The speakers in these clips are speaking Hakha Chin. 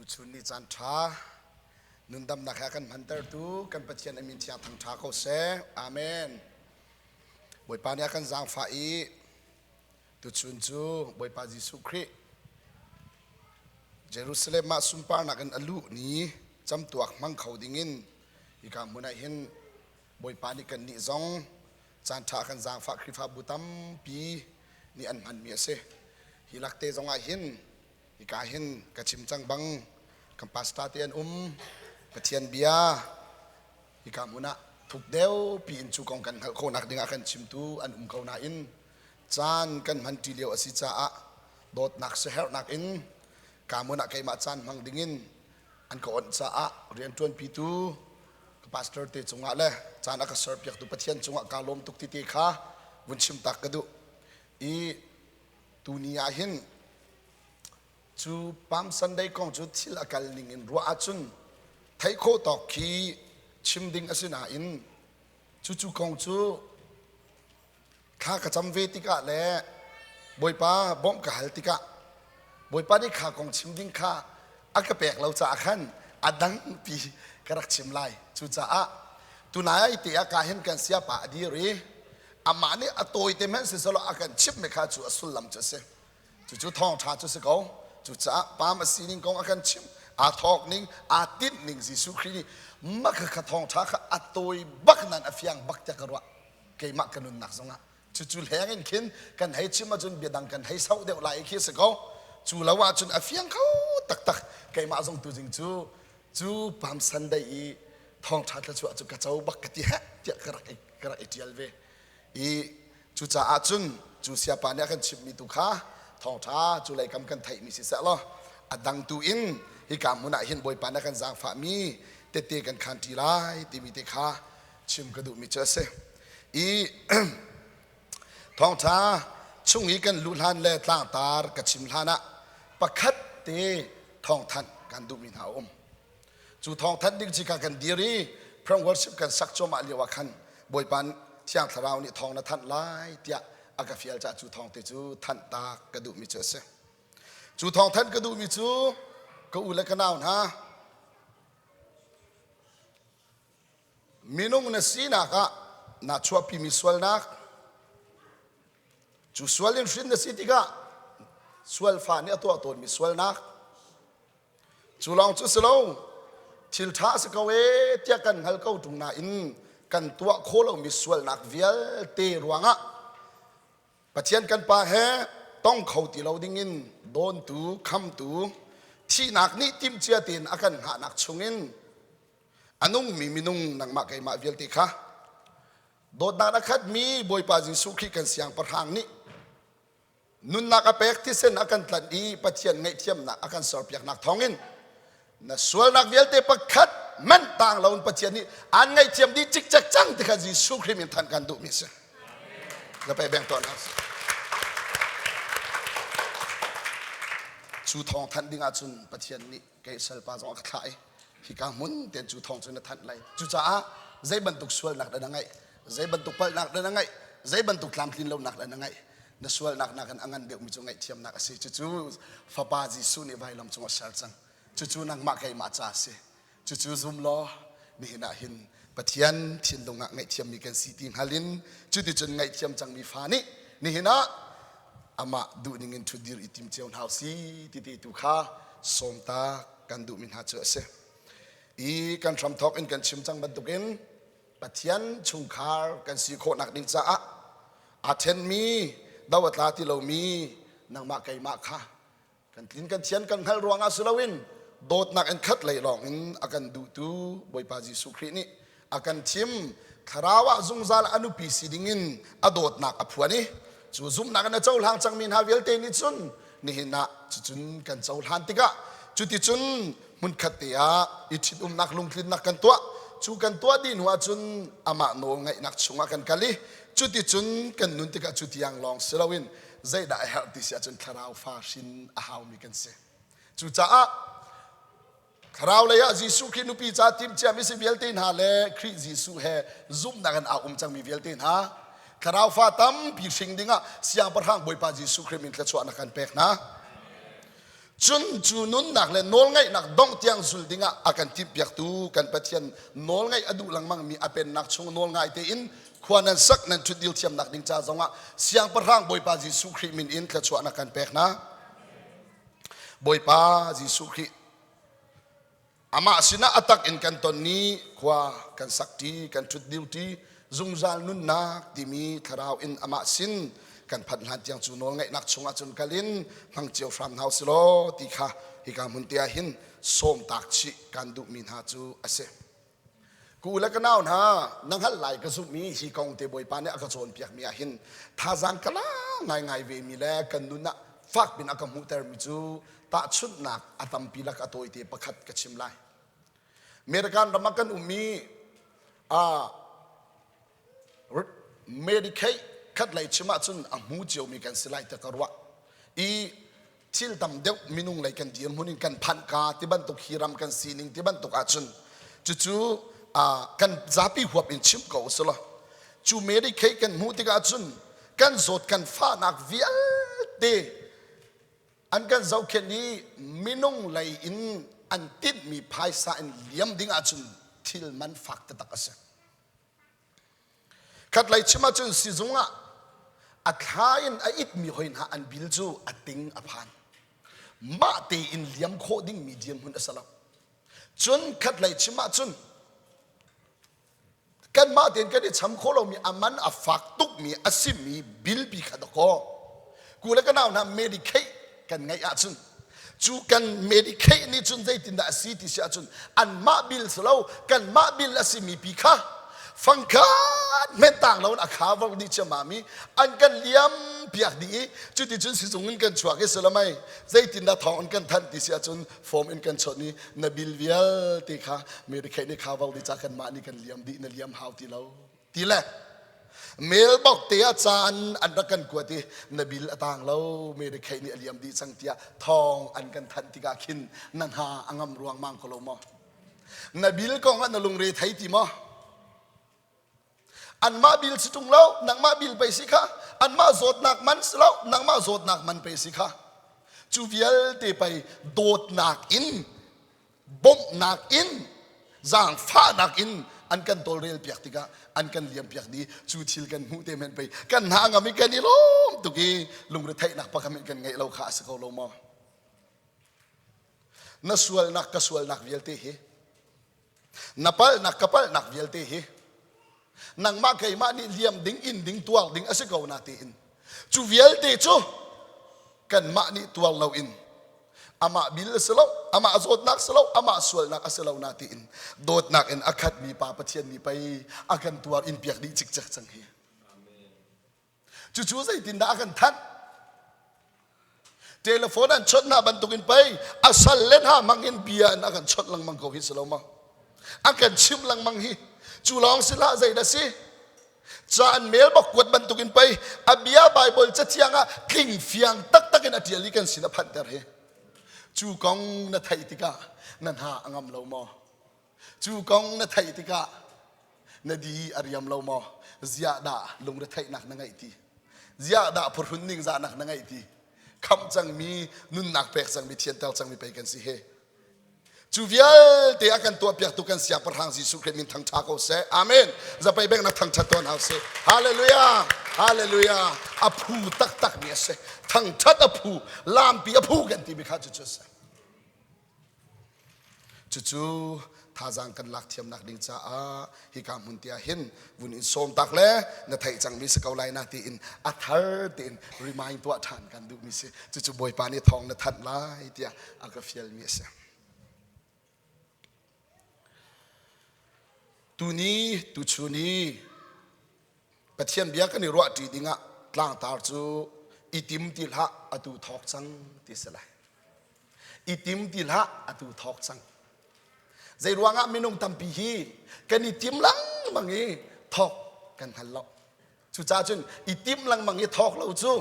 Tuchun ni caan ṭha nundamnak he a kan hmantertu kan Pathian a min thiang thangṭha ko seh. Amen. Bawipa nih a kan zaangfah i tuchun cu Bawipa Jesuh Khrih Jerusalem ah sunparnak in a luh ni camtuak hmang kho dingin hika hmun ah hin Bawipa nih kannih zong caanṭha kan zaangfah Khrihfabu tampi nih an hmanmi a si. Hi lakte zongah hin hika hin ka chim cang bang kan pastor te an um Pathian bia hika hmun ah thuk deuh piin cu kong kan hngalh khawhnak dingah kan chimtu an um ko nain caan kan hmanṭi lio a si caah dawtnak siaherhnak in ka hmun ah keimah caan hmang dingin an ka onh caah rianṭuanpitu ka pastor te cungah le caan a ka serpiaktu Pathian cungah kaa lawm tuk ti te kha vun chim tak ka duh i tuni ah hin cu Palm Sunday kong cu thil a kal ning in ruah ahcun theih khawh tawk khi chim ding a si nain cucu kong cu Thla ka cam ve tikah le Bawipa bawmh ka hal tikah Bawipa nih kha kong chim ding kha a ka pek lo caah khan a dangpi ka rak chim lai. Cucaah tunai te ah ka hin kan siapa a dir i amah nih a tawite hmanh siselaw a kan chimhmi kha cu a sullam cu a si. Cucu thawngṭha cu si ko. Cucaah pam a sining kong a kan chimh. Aa thawk ning, aa tinh ning Jesuh Khrih nih mah kha thawngṭha kha a tawi bak nain a fiang bak tiah ka ruah. Keimah ka nunnak zongah cucu hleng in khin kan hei chim ahcun biadang kan hei sauh deuh lai khi si ko. Cu lo ahcun a fiang kho taktak. Keimah zong tuzing cu cu Palm Sunday i thawngṭha thluachuah cu ka co bak ka ti heh tiah ka rak i ka rak i ṭial ve. I cucaah cun cu siapa nih a kan chimhmi tu kha thawngṭha cu leikam kan theihmi siseh law a dang tu in hika hmun ah hin Bawipa nih a kan zaangfahmi tette kan khaan ṭi lai timi te kha chim ka duhmi cu a si. I thawngṭha chung i kan luh hlan le tlangtar ka chim hlan ah pakhat te thawngthanh kan duhmi hna a um. Cu thawngthanh ding ci kha kan dir i prayer worship kan sak cuahmah lio ah khan Bawipa Thiang Thlarau nih thawng na thanh lai tiah a ka fial caah cu thawng te cu thanh tak ka duhmi cu a si. Cu thawng thanh ka duhmi cu ka u le ka nau hna minung na sinak ah naa chuahpimi sualnak cu sual in hrin na si tikah sualfa nih a tuah tawnmi sualnak Cu lawng cu si lo, thil ṭha a si ko ee tiah kan hngal ko ṭung nain kan tuah khawh lomi sualnak vialte ruangah Pathian kan Pa he tong kho ti lo dingin dawntu, khamtu, thihnak nih timhcia tein a kan hngahnak chungin a nungmi minung nangmah keimah vialte kha dawtnak a khatmi Bawipa Jesuh Khrih kan Siangpahrang nih Nunnak a pek thisen a kan tlanh i Pathian ngaihthiamnak a kan serpiaknak thawngin na sualnak vialte pakhat manh tang loin Pathian nih aan ngaihthiam dih cikcek cang ti kha Jesuh Khrih min thanh kan duhmi a si. Na pe beng tuah hna. Cu thawng thanh ding ahcun Pathian nih kei salpa zong a ka thlah i hika hmun ten cu thawng cu na thanh lai. Cucaah zei bantuk sualnak dah na ngeih, zei bantuk palhnak dah na ngeih, zei bantuk tlamtlin lonak dah na ngeih, na sualnak nakin a ngan deuhmi cu ngaihthiamnak a si. Cucu Fapa Jesuh nih vailam cung a ser cang. Cucu nangmah keimah ca a si. Cucu zum law nihin ah hin Pathian thinlung ah ngaihthiammi kan si ti hngal in cuticun ngaihthiam cangmi fa nih nihin ah amah duhning in ṭhutdir i tim cio hna si ti te tu kha sawmtak kan duhmi hna cu a si. I kan hramthawk in kan chim cang bantukin Pathian chungkhar kan si khawhnak ding caah aa ṭhenmi do a tla ti lomi nangmah keimah kha kan tlin kan thian kan hngalh ruangah si loin dawtnak in khat lei lawng in a kan duhtu Bawipa Jesuh Khrih nih a kan thim thlarau ah zungzal a nupi si dingin a dawtnak a phuan i cu zumhnak in a cohlang cangmi hna vialte nih cun nihin ah cucun kan cohlan tikah cuticun hmunkhat te ah i ṭhitumnak lungtlinnak kan tuah cu kan tuah dih hnu ahcun amah nawl ngaihnak chungah kan kal i cuticun kan nun tikah cu tiang lawng si loin zeidah a herh ti si ahcun thlarau fa hrin a haumi kan si cucaah thlarau lei ah Jesuh Khrih nupi ca timhciami si vialte hna le Khrih Jesuh he zumhnak in aa um cangmi vialte hna thlarau fa tampi hring dingah siangpahrang Bawipa Jesuh Khrih min thluachuahnak kan pek hna. Cun cu nunnak le nawlngaihnak dongh tiang zul dingah a kan timhpiaktu kan Pathian nawlngaih a duh lengmangmi a pennak chung nawlngai tein khua nan sak nan ṭhutdil thiamnak ding ca zongah Siangpahrang Bawipa Jesuh Khrih min in thluachuahnak kan pek hna. Bawipa Jesuh Khrih Amah sinah a tak in kan ton ni khua kan sak ṭi, kan ṭhut dil ṭi, zungzal nunnak timi thlarau in amah sin kan phanh hlan tiang cu nawlngaihnak chungah cun kal in hmang cio hram hna usih law ti kha hika hmun te ah hin sawmtak chih kan duhmi hna cu a si. Ku le ka nau hna, na hngalh lai ka zumh i hi kong te Bawipa nih a ka cawnpiakmi ah hin thazaang ka la ngaingai vemi le kan nun ah fak pin a ka hmuhtermi cu tahchunhnak a tampi lak a tawite pakhat ka chim lai. American ram ah kan ummi uh, Medicaid khat lei chim ahcun a hmu ciomi kan si lai ti ka ruah. I thil tam deuh minung lei kan dirhmun in kan phanh ka ti bantuk hi ram kan sining ti bantuk ahcun cucu kan zapi huap in chim ko usulaw cu Medicaid kan hmuh tikah cun kan zawt kan fahnak vialte an kan zohkhenh i minung lei in an tinhmi phaisa in liam ding ahcun thil man fak taktak a si. Khatlei chim ahcun sizung ah a thla in a itmi hoi hna an bil cu a ting a phan. Mah tein liam khawh dingmi dirhmun a si lo. Cun khatlei chim ahcun kanmah tein kan i cham khawh lomi a man a fak tukmi a simi bilpi kha dakaw. Ku le ka nau hna Medicaid kan ngeih ahcun cu kan Medicaid nih cun zeitindah a si ti si ahcun anmah bill si lo kanmah bill a simi pi kha fangkhat hmenh tang lo in a cover dih ciammam i an kan liam piak dih i cuticun sizung in kan chuak i silamai zeitindah thawng in kan thanh ti si ahcun form in kan chawnh i na bill vialte kha Medicaid nih cover dih ca kanmah nih kan liam dih na liam hau ti lo ti le mailbox te ah ca an an rak kan kuat i na bil a tang lo Medicaid nih a liam dih cang tiah thawng an kan thanh tikah khin na hna a ngam ruangmang ko lo maw na bil kong ah na lungre thei ti maw anmah bil si ṭung lo nangmah bil pei si kha anmah zawtnak man si lo nangmah zawtnak man pei si kha cu vialte pei dawtnak in bawmhnak in zaangfahnak in an kan tawlrel piak tikah an kan liam piak dih cu thil kan hmuh te men pei kan hna ngam i kan i lawm tuk i lungretheihnak pakhat kan ngeih lo kha a si ko lo maw na sualnak ka sualnak vialte hi na palhnak ka palhnak vialte hi nangmah keimah nih liam ding in ding tuar ding a si ko na tiin cu vialte cu kanmah nih tuar loin amah bil a si lo amah zawtnak si lo amah sualnak a si lo na tiin dawtnak in a khatmi pa Pathian nih pei a kan tuar in piak dih cikcek cang hi Cucu zeitindah a kan thanh? Telephone an chawnh hna bantukin pei a sal le hna hmang in bia in a kan chawnh lengmang ko hi si lo maw? A kan chimh lengmang hi. Cu lawng si hlah zeidah si? Ca an mail bak kuat bantukin pei a bia Bible cathiang ah tling fiang taktak in a ṭial i kan sin a phanhter hi. Cu kong na theih tikah na hna a ngam lo maw? Cu kong na theih tikah na di a riam lo maw? Ziah dah lungretheihnak na ngeih ti? Ziah dah phuhrun ningzahnak na ngeih ti? Khamh cangmi, nunnak pek cangmi, thianter cangmi pei kan si hi. Cu vialte a kan tuahpiaktu kan Siangpahrang Jesuh Khrih min thangṭha ko seh. Amen. Zapei beng na thangṭhat tuan hau sih. Hallelujah. Hallelujah. A phu taktak mi a si. Thangṭhat a phu, lampi a phu kan timi kha cucu a si. Cucu thazaang kan lak thiamnak ding caah hika hmun te ah hin vun in sawm tak le na theih cangmi si ko lai na tiin a thar tein remind tuah ṭhan kan duhmi si. Cucu Bawipa nih thawng na thanh lai tiah a ka fialmi a si. Tuni tuchun i Pathian bia kan i ruahṭi dingah tlangtar cu i tim ti hlah atu thawk cang ti si lai. I tim ti hlah atu thawk cang. Zei ruangah minung tampi hi kan i tim lengmang i thawk kan hngal lo. Cucaah cun i tim lengmang i thawk lo cu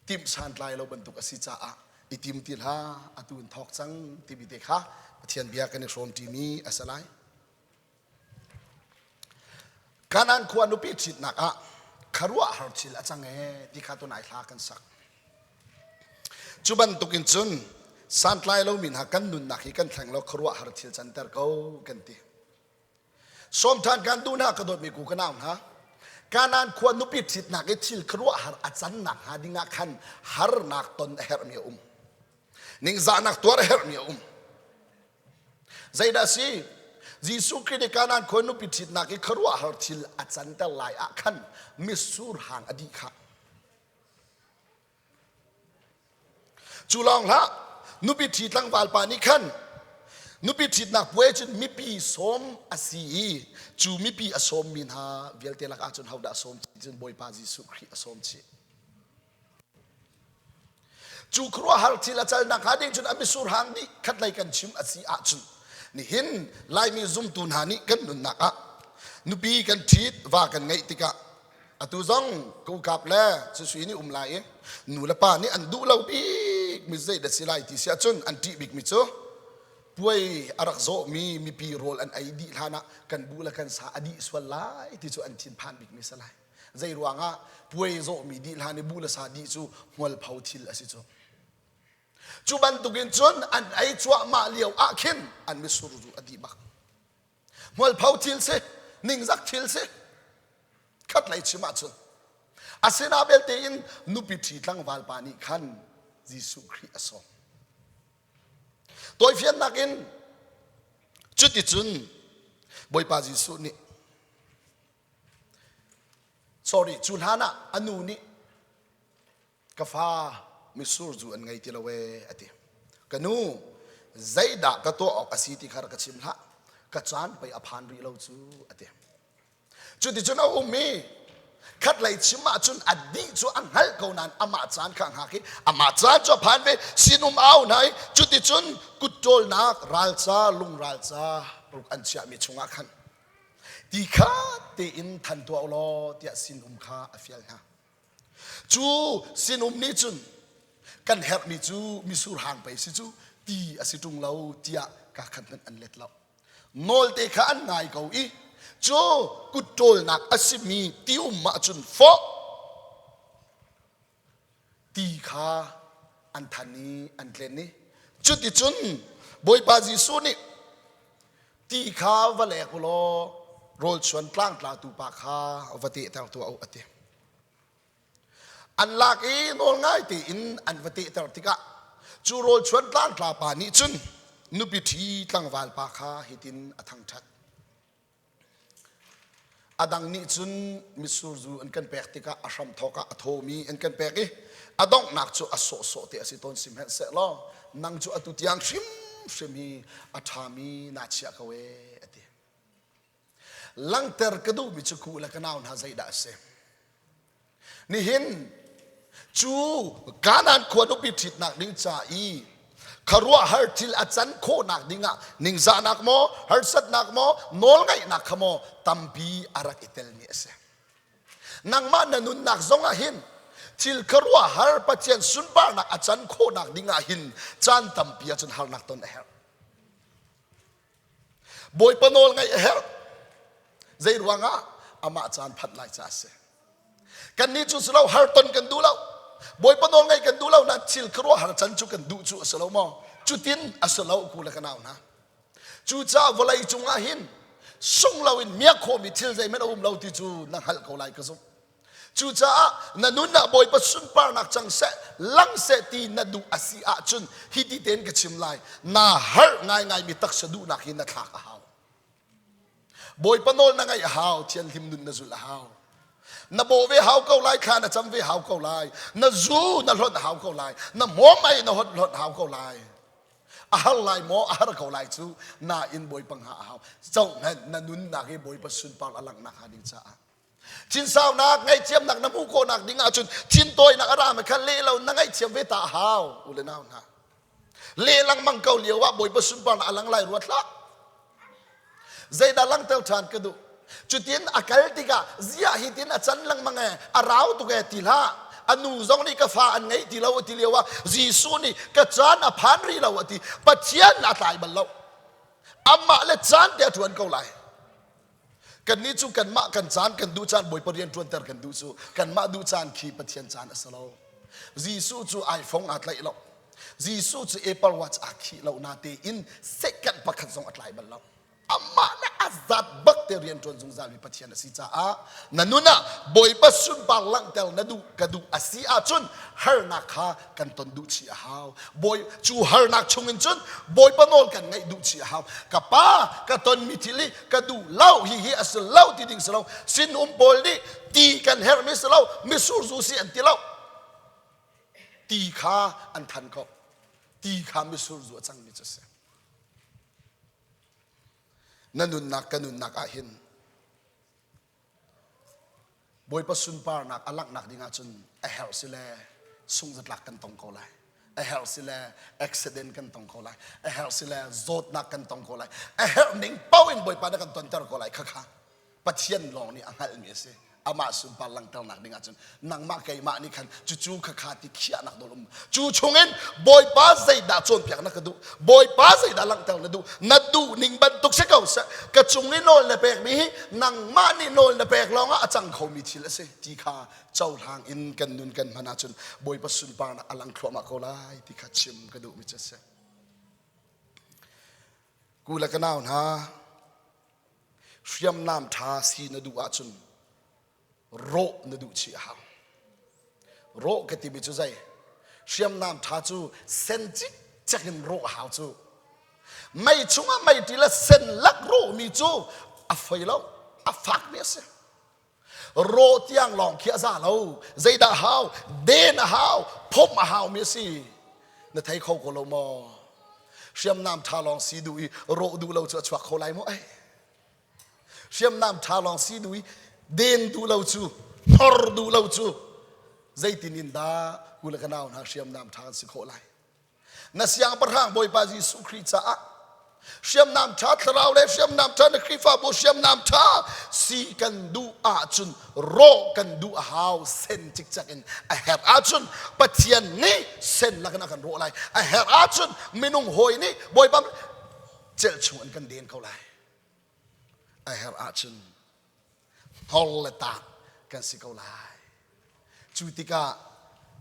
timh santlai lo bantuk a si caah i tim ti hlah atu in thawk cang timi te kha Pathian bia kan i hrawmṭimi a si lai. Kanaan khua nupi ṭhitnak ah khuaruahhar thil a cang ee ti kha tunai hla kan sak. Cu bantukin cun santlai lomi hna kan nunnak hi kan thleng lo khuaruahhar thil canter ko kan ti. Sawm ṭhan kan duh hna ka dawtmi ku ka nau hna. Kanaan khua nupi ṭhitnak i thil khuaruahhar a cannak hnga dingah khan harnak ton a herhmi a um. Ningzahnak tuar a herhmi a um. Zeidah a si? Jesuh Khrih nih Kanaan khua nupi ṭhitnak i khuaruahhar thil a canter lai ah khan mitsur hang a dih khah. Cu lawng hlah, nupi ṭhi tlangval pa nih khan nupi ṭhitnak puai cun mipi sawm a si i cu mipi a sawmmi hna vialte lakah cun hodah a sawm chih cun Bawipa Jesuh Khrih a sawm chih. Cu khuaruahhar thil a calnak hnga ding cun a mitsur hang dih khatlei kan chim a si ahcun nihin Laimi zumtu hna nih kan nunnak ah nupi kan ṭhit va kan ngeih tikah atu zong kokap le susui nih um lai i nu le pa nih an duh lo bik mi zei dah si lai ti si ahcun an ṭih bik mi cu puai a rak zawhmi mipi rawl an ei dih hlan ah kan bu le kan sa a dih sual lai ti cu an thinphan bik mi si lai. Zei ruangah puai zawhmi dih hlan i bu le sa dih cu hmualpho thil a si cu. Cu bantukin cun an ei cuahmah lio ah khin an mitsur zu a dih bak. Hmualpho thil si, ningzak thil si. Khatlei chim ahcun asina belte in nupi ṭhi tlangval pa nih khan Jesuh Khrih a sawm. Tawifiannak in cuticun Bawipa Jesuh nih Sorry, cu hlan ah a nu nih ka fa mitsur zu an ngei ti lo ee a ti. Ka nu, zeidah ka tuah awk a si ti kha rak ka chim hlah. Ka caan pei a phan rih lo cu a ti. Cuticun a um i khatlei chim ahcun a dih cu a hngalh ko nain amah caan kha a hngak i amah caan cu a phan ve sinum au hna i cuticun kutṭawlnak ralca lungralca ruk an chiahmi chungah khan Ti kha tein than tuah u law tiah sinum kha a fial hna. Cu sinum nih cun kan herhmi cu misur hang pei si cu ti a si ṭung lo tiah ka khat hmanh an let lo. Nawlte kha an ngai ko i cu kutṭawlnak a simi ti um ahcun fawh ti kha an than i an tlen i cuticun Bawipa Jesuh nih ti kha va lek u law rawlchuan tlangtlatu pa kha va tehter tuah u a ti. An lak i nawl ngai tein an va tehter tikah cu rawlchuan tlangtla pa nih cun nupi ṭhi tlangval pa kha hitin a thangṭhat. A dang nih cun mitsur zu an kan pek tikah a hramthawk ah a thawmi an kan pek i a donghnak cu a sawhsawh te a si tawn sihmanhsehlaw nang cu atu tiang hrimhrim hi a ṭhami naa chiah ko ee a ti. Langhter ka duhmi cu ku le ka nau hna zeidah a si? Nihin cu Kanaan khua nupi ṭhitnak ding ca i khuaruahhar thil a can khawhnak dingah ningzahnak maw, harsatnak maw, nawlngaihnak kha maw tampi a rak i telmi a si. Nangmah na nunnak zongah hin thil khuaruahhar Pathian sunparnak a can khawhnak dingah hin caan tampi ahcun harnak ton a herh. Bawipa nawl ngaih a herh. Zei ruangah amah caan phanh lai ca a si. Kannih cu si lo har ton kan duh lo. Bawipa nawl ngaih kan duh lo nain thil khuaruahhar can cu kan duh cu a si lo maw? Cutin a si lo ku le ka nau hna. Cucaah vawlei cungah hin sung loin miak khawhmi thil zeihmanh a um lo ti cu na hngalh ko lai ka zumh. Cucaah na nun ah Bawipa sunparnak cang seh, lang seh ti na duh a si ahcun hi ti tein ka chim lai. Naa harh ngaingaimi taksa duhnak hi na thlak a hau. Bawipa nawl na ngaih a hau, thianhlim nun na zulh a hau. Na bawh ve hau ko lai, thla na cam ve hau ko lai, na zu na hlonh hau ko lai, na hmawm ai na hot hlonh hau ko lai. A har lai maw, a har ko lai cu, nain Bawipa hngah a hau. Zohhmanh na nunnak hi Bawipa sunpar a langhnak hnga ding caah. Thinsaunak, ngaihthiamnak na hmuh khawhnak ding ahcun thintawinak a rami kha leh lo na ngaihthiam ve ta a hau u le nau hna. Leh lengmang ko lio ah Bawipa sunparnak a lang lai ruat hlah. Zeidah langhter ṭhan ka duh? Cutin a kal tikah ziah hi tin a can lengmang ee, a rau tuk ee ti hlah. A nu zong nih ka fa an ngei ti lo a ti lio ah Jesuh nih ka caan a phan rih lo a ti. Pathian a tlai bal lo. Amah le caan te a ṭuan ko lai. Kannih cu kanmah kan caan kan duh caan Bawipa rian ṭuanter kan duh cu kanmah duh caan khi Pathian caan a si lo. Jesuh cu ai fong aa tlaih lo. Jesuh cu Apple Watch aa khih lo na tein second pakhat zong a tlai bal lo. Amah le a zat bak te rian ṭuan zungzal mi Pathian a si caah na nun ah Bawipa sunpar langhter na duh ka duh a si ahcun harnak kha kan ton duh chih a hau. Bawi cu harnak chungin cun Bawipa nawl kan ngaih duh chih a hau. Ka pa ka tonmi thil hi ka duh lo hi hi a si lo ti ding si lo. Sinum pawl nih ti kan herhmi si lo misur zu si an ti lo. Ti kha an than ko. Ti kha misur zu a cangmi cu a si. Na nunnak ka nunnak ah hin Bawipa sunparnak a langhnak ding ahcun a herh si le sungzatlak kan tong ko lai. A herh si le accident kan tong ko lai. A herh si le zawtnak kan tong ko lai. A herh ning paoh in Bawipa na kan tonter ko lai khakha. Pathian lawng nih a hngalhmi a si. Amah sunpar langhternak ding ahcun nangmah keimah nih khan cucu khakha ti khiahnak nawl um. Cu chungin Bawipa zeidah cawnpiak na ka duh? Bawipa zeidah langhter na duh? Na duh ning bantuk si ko seh. Ka cung i nawl na pekmi hi nangmah nih nawl na pek lawngah a cang khomi thil a si ti kha cohlang in kan nun kan hman ahcun Bawipa sunparnak a lang thluahmah ko lai ti kha chim ka duhmi cu a si. Ku le ka nau hna, Hriamnam ṭha si na duh ahcun rawh na duh chih a hau. Rawh ka timi cu zei? Hriamnam ṭha cu sen cikcek in rawh a hau cu. Mei chungah meiti le sen lak rawhmi cu a foi lo, a fakmi a si. Rawh tiang lawng khi a za lo. Zeidah hau? Den a hau, phomh a haumi a si. Na thei kho ko lo maw? Hriamnam ṭha lawng si duh i rawh duh lo cu a chuak kho lai maw? Ei. Hriamnam ṭha lawng si duh i den duh lo cu, hnor duh lo cu zeitin in dah u le ka nau hna hriamnam ṭha kan si khawh lai? Na siangpahrang Bawipa Jesuh Khrih caah hriamnam ṭha thlarau le hriamnam ṭha na Khrihfabu hriamnam ṭha si kan duh ahcun rawh kan duh a hau sen cikcek in a herh ahcun Pathian nih sen lakin a kan rawh lai a herh ahcun minung hawi nih Bawipa celh chung an kan den ko lai a herh ahcun hnor le taak kan si ko lai. Cu tikah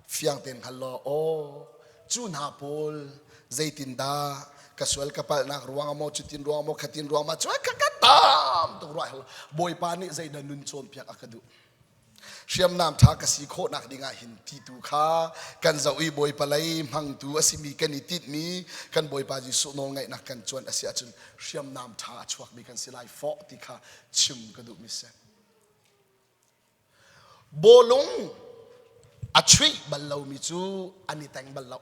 fiang tein hngal law, aw cu hna pawl zeitindah ka sual ka palhnak ruang ah maw cutin ruang maw khatin ruang ma cu ka ka tam tuk ruah hel Bawipa nih zeidah nun cawnpiak a ka duh hriamnam ṭha ka si khawhnak dingah hin ti tu kha kan zoh i Bawipa lei hmangtu a simi kan i tinhmi kan Bawipa Jesuh nawlngaihnak kan cuan a si ahcun hriamnam ṭha a chuakmi kan si lai fawh ti kha chim ka duhmi si. Bawlung a chuih bal lomi cu an i teng bal lo.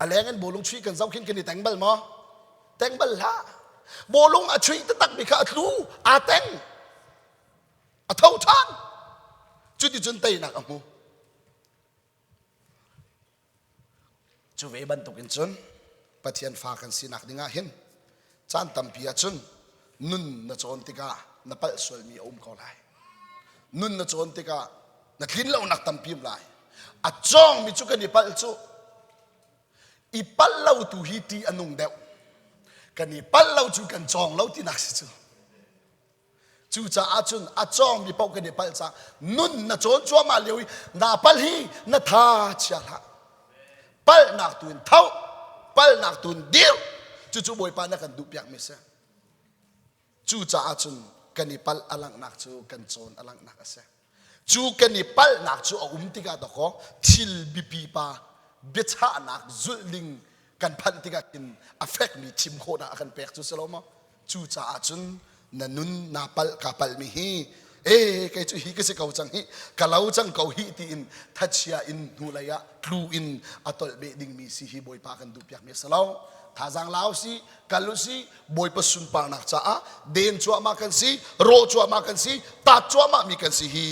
A leng in bawlung chuih kan zoh khin kan i teng bal maw? Teng bal hlah. Bawlung a chuih taktakmi kha a tlu, aa teng. A tho ṭhan. Cuticun teinak a hmu. Cu ve bantukin cun Pathian fa kan sinak dingah hin caan tampi ahcun nun na cawn tikah na palh sualmi a um ko lai. Nun na cawn tikah na tlin lonak tampi um lai. A cawngmi cu kan i palh cu i palh lo tu hi ṭih a nung deuh. Kan i palh lo cu kan cawng lo tinak si cu. Cucaah cun a cawngmi paoh kan i palh caah nun na cawn cuahmah lio i naa palh hi na tha chia hlah. Palhnak tu in tho, palhnak tu in dir. Cucu Bawipa na kan duhpiakmi a si. Cucaah cun kan i palh a langhnak cu kan cawn a langhnak a si. Cu kan i palhnak cu a um tikah dawkaw thil biapi pa biachahnak zulh ding kan phanh tikah hin a fekmi thim khawhnak a kan pek cu si lo maw? Cucaah cun na nun naa palh kaa palhmi hi e kei cu hi ka si ko cang hi ka lo cang ko hi tiin thachia in hnulei ah tlu in a tolh beh dingmi si hi Bawipa kan duhpiakmi a si lo. Thazaang lau si kal u si Bawipa sunparnak caah den cuahmah kan si rawh cuahmah kan si tat cuahmah mi kan si hi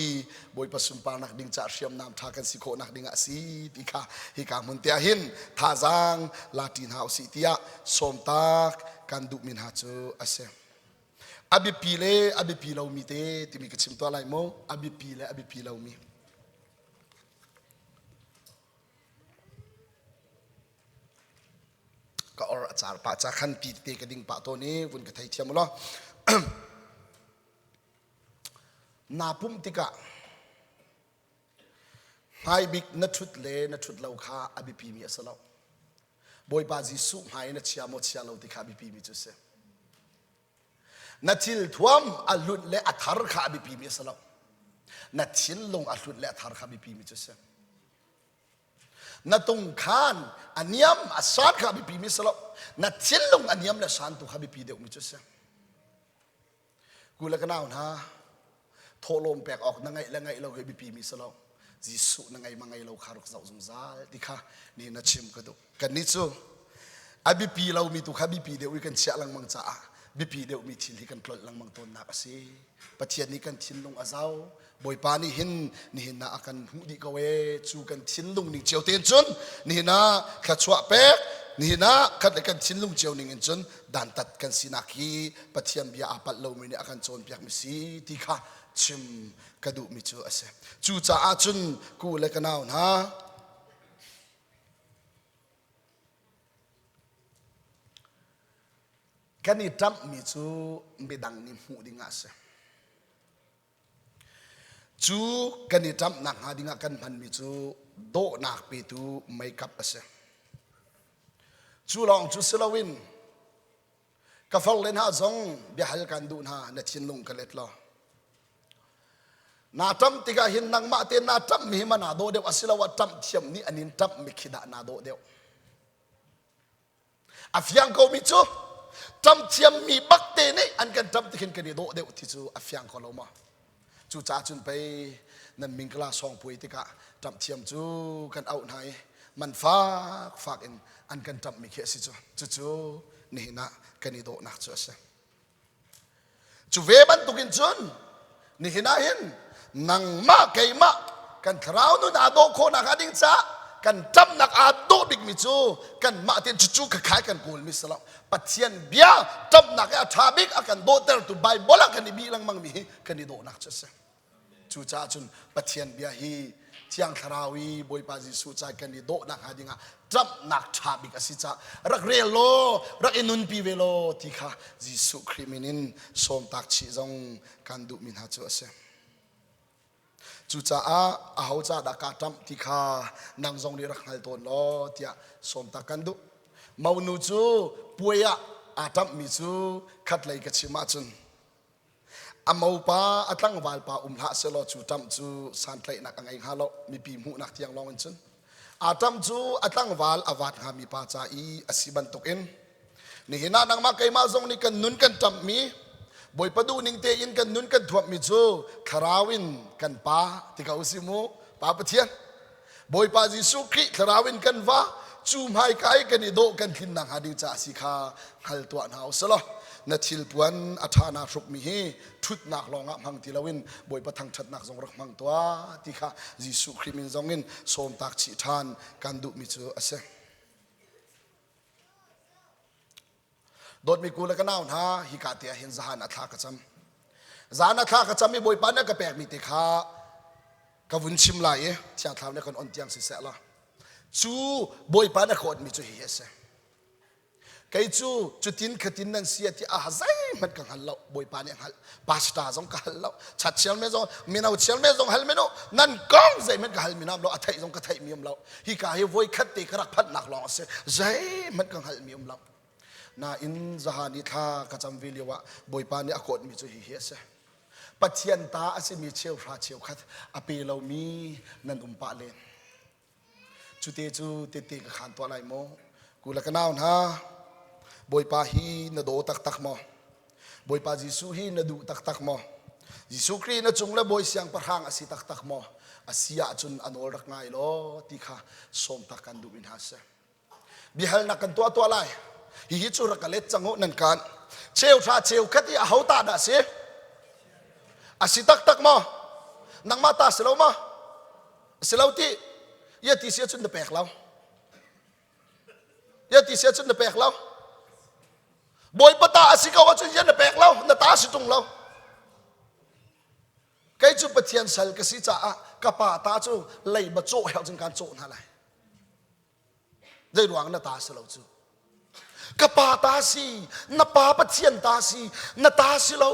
Bawipa sunparnak ding caah hriamnam tha kan si khawhnak ding ah si ti kha hika hmun te ah hin thazaang la ṭi hna usih tiah sawmtak kan duhmi hna cu a si. A biapi le a biapi lomi te timi ka chim tuah lai mu. A biapi le a biapi lomi. Ka or a car pah ca khan ti te ka ding pah tawn i vun ka thei thiam law. Naa pumh tikah. Hmaibik na ṭhut le na ṭhut lo kha a biapimi a si lo. Bawipa Jesuh hmai na chia maw chia lo ti kha a biapimi cu a si. Na thil thuam a hlut le a thar kha a biapimi a si lo. Na thinlung a hlut le a thar kha a biapimi cu a si. Na tungkhan a niam a san kha a biapimi a si lo. Na thinlung a niam le san tu kha biapi deuhmi cu a si. Ku le ka nau hna, thawhlawm pek awk na ngeih le ngeih lo hi biapi mi si lo. Jesuh na ngei ma ngei lo kha rak zoh zungzal ti kha ni na chim ka duh. Kannih cu a biapi lomi tu kha biapi deuh i kan chiah lengmang caah biapi deuhmi thil hi kan tlolh lengmang tawnnak a si. Pathian nih kan thinlung a zau. Bawipa nih hin nihin ah a kan hmuh dih ko ee. Cu kan thinlung ning cio tein cun nihin ah thluachuah pek, nihin ah khat le kan thinlung cio ning in cun dantat kan sinak hi Pathian bia aa palh lomi nih a kan cawnpiakmi si ti kha chim ka duhmi cu a si. Cucaah cun ku le ka nau hna, kan i ṭamhmi cu midang nih hmuh ding ah a si. Cu kan i ṭamhnak hnga dingah kan hmanmi cu dawhnak petu makeup a si. Cu lawng cu si loin ka farle hna zong biahal kan duh hna na thinlung ka let law. Naa ṭamh tikah hin nangmah te naa ṭamhmi hi ma naa dawh deuh asiloah ṭamh thiam nih an in ṭamhmi khi dah naa dawh deuh. A fiang komi cu ṭam thiammi bak te nih an kan ṭamh ti khin kan i dawh deuh ti cu a fiang ko lo maw? Cucaah cun pei nan mingkala sawng puai tikah ṭamh thiam cu kan auh hna i man fak fak in an kan ṭamhmi khi a si cu. Cucu nihin ah kan i dawhnak cu a si. Cu ve bantukin cun nihin ah hin nangmah keimah kan thlarau nun aa dawh khawhnak hnga ding caah kan ṭamnak aa dawh bikmi cu kanmah tein cucu khakhai kan kawlmi si lo. Pathian bia ṭamnak i a ṭha bik a kan dawhtertu Baibal ah kan i bih lengmangmi hi kan i dawhnak cu a si. Cucaah cun Pathian bia hi Thiang Thlarau i Bawipa Jesuh ca kan i dawhnak hnga dingah ṭamhnak ṭha bik a si caah rak rel law rak i nunpi ve law ti kha Jesuh Khrih min in sawmtak chih zong kan duhmi hna cu a si. Cucaah aho ca dah kaa ṭamh ti kha nang zong nih rak hngal tawn law tiah sawmtak kan duh. Monu cu puai ah aa ṭamhmi cu khatlei ka chim ahcun A mopa a tlangval pa um hlah sehlaw cu ṭamh cu santlaihnak a ngei hnga lo mipi hmuhnak tiang lawng in cun aa ṭamh cu a tlangval a vaat hngami pa ca i a si bantukin nihin ah nangmah keimah zong nih kan nun kan ṭamhmi Bawipa duhning tein kan nun kan thuamhmi cu thlarau in kan pa ti ko usih mu Pa Pathian Bawipa Jesuh Khrih thlarau in kan va cu hmaika i kan i dawh kan tlinnak hnga ding caah si kha hngal tuah hna u selaw na thilpuan a ṭha naa hrukmi hi ṭhutnak lawngah hmang ti loin Bawipa thangṭhatnak zong rak hmang tuah ti kha Jesuh Khrih min zongin sawmtak chih ṭhan kan duhmi cu a si. Dawtmi ku le ka nau hna hika te ah hin zahan a thla ka cam. Zahan a thla ka cam i Bawipa nih a ka pekmi te kha ka vun chim lai i Thiang Thlarau nih kan on tiang siseh la. Cu Bawipa nih a ka onmi cu hihi a si. Kei cu cutin khatin nan si ti a zeihmanh ka hngal lo. Bawipa nih a hngalh. Pastor zong ka hal lo. Chat chial me zong mino chial me zong hal meno nan kong zeihmanh ka hal mi nam lo a theih zong ka theih mi um lo. Hika hi voi khat te ka rak phanhnak lawng a si. Zeihmanh ka hngalh mi um lo. Nain zahan i thla ka cam ve lio ah Bawipa nih a kawtmi cu hihi a si. Pathian ta a simi cheuhra cheukhat a pe lomi nan um pah len. Cute cu tete ka khaan tuah lai maw? Ku le ka nau hna, Bawipa hi na daw taktak maw? Bawipa Jesuh hi na duh taktak maw? Jesuh Khrih na cung le Bawi siangpahrang a si taktak maw? A si ahcun a nawl rak ngai law ti kha sawm tak kan duhmi hna a si. Biahalnak kan tuah tuah lai. Hihi cu rak ka let cang u nan kan. Cheuhra cheukhat i aho ta dah si? A si taktak maw? Nangmah ta si lo maw? A si lo ti. Ia ti si ahcun na pek lo. Ia ti si ahcun na pek lo. Bawipa ta a si ko ahcun ia na pek lo, na ta si tung lo. Kei cu Pathian sal ka si caah ka pa ta cu leiba cawh he cun kan cawh hna lai. Zei ruang na ta si lo cu? Ka pa ta si, na pa Pathian ta si, na ta si lo,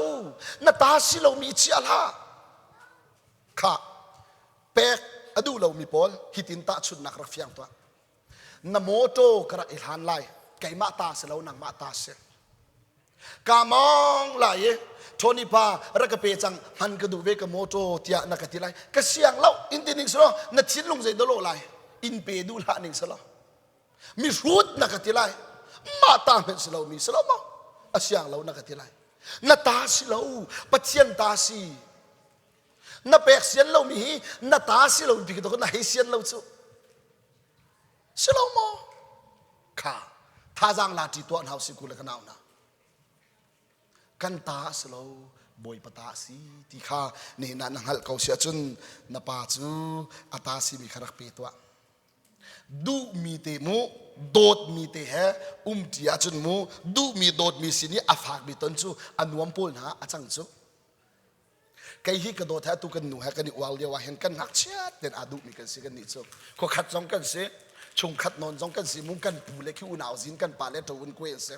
na ta si lomi chia hlah. Kha pek a A duh lomi pawl hitin tahchunhnak rak fiang tuah. Na mawṭaw ka rak i hlan lai. Keimah ta si lo nangmah ta si. Ka mawng lai i Tony pa rak ka pe cang hman ka duh ve ka mawṭaw tiah na ka ti lai. Ka siang lo in ti ning selaw na thinlung zei dawh lai in pe duh hlah ning selaw mihrut na ka ti lai mah ta hmenh si lo mi si lo maw a siang lo na ka ti lai na ta si lo Pathian ta si na pek sian lo mi hi na ta si lo ti ka na hei sian lo cu si lo maw kha thazaang la ṭi tuah hna si ku le ka nau na kan ta a si lo bawipa ta a si ti kha nihin ah na hngalh ko si ahcun na pa cu a ta simi kha rak pe tuah duhmi te mu dawtmi te he umṭi ahcun mu duhmi dawtmi sin i a fakmi ton cu a nuam pawl hna a cang cu Kei hi ka dawt he atu kan nu he kan i uar lio ah hin kan ngakchiat ten aa duhmi kan si kan nih cu. Khuakhat zong kan si, chungkhat nawn zong kan si, mung kan pu le khi unau zin kan pa le ṭo un kue an si.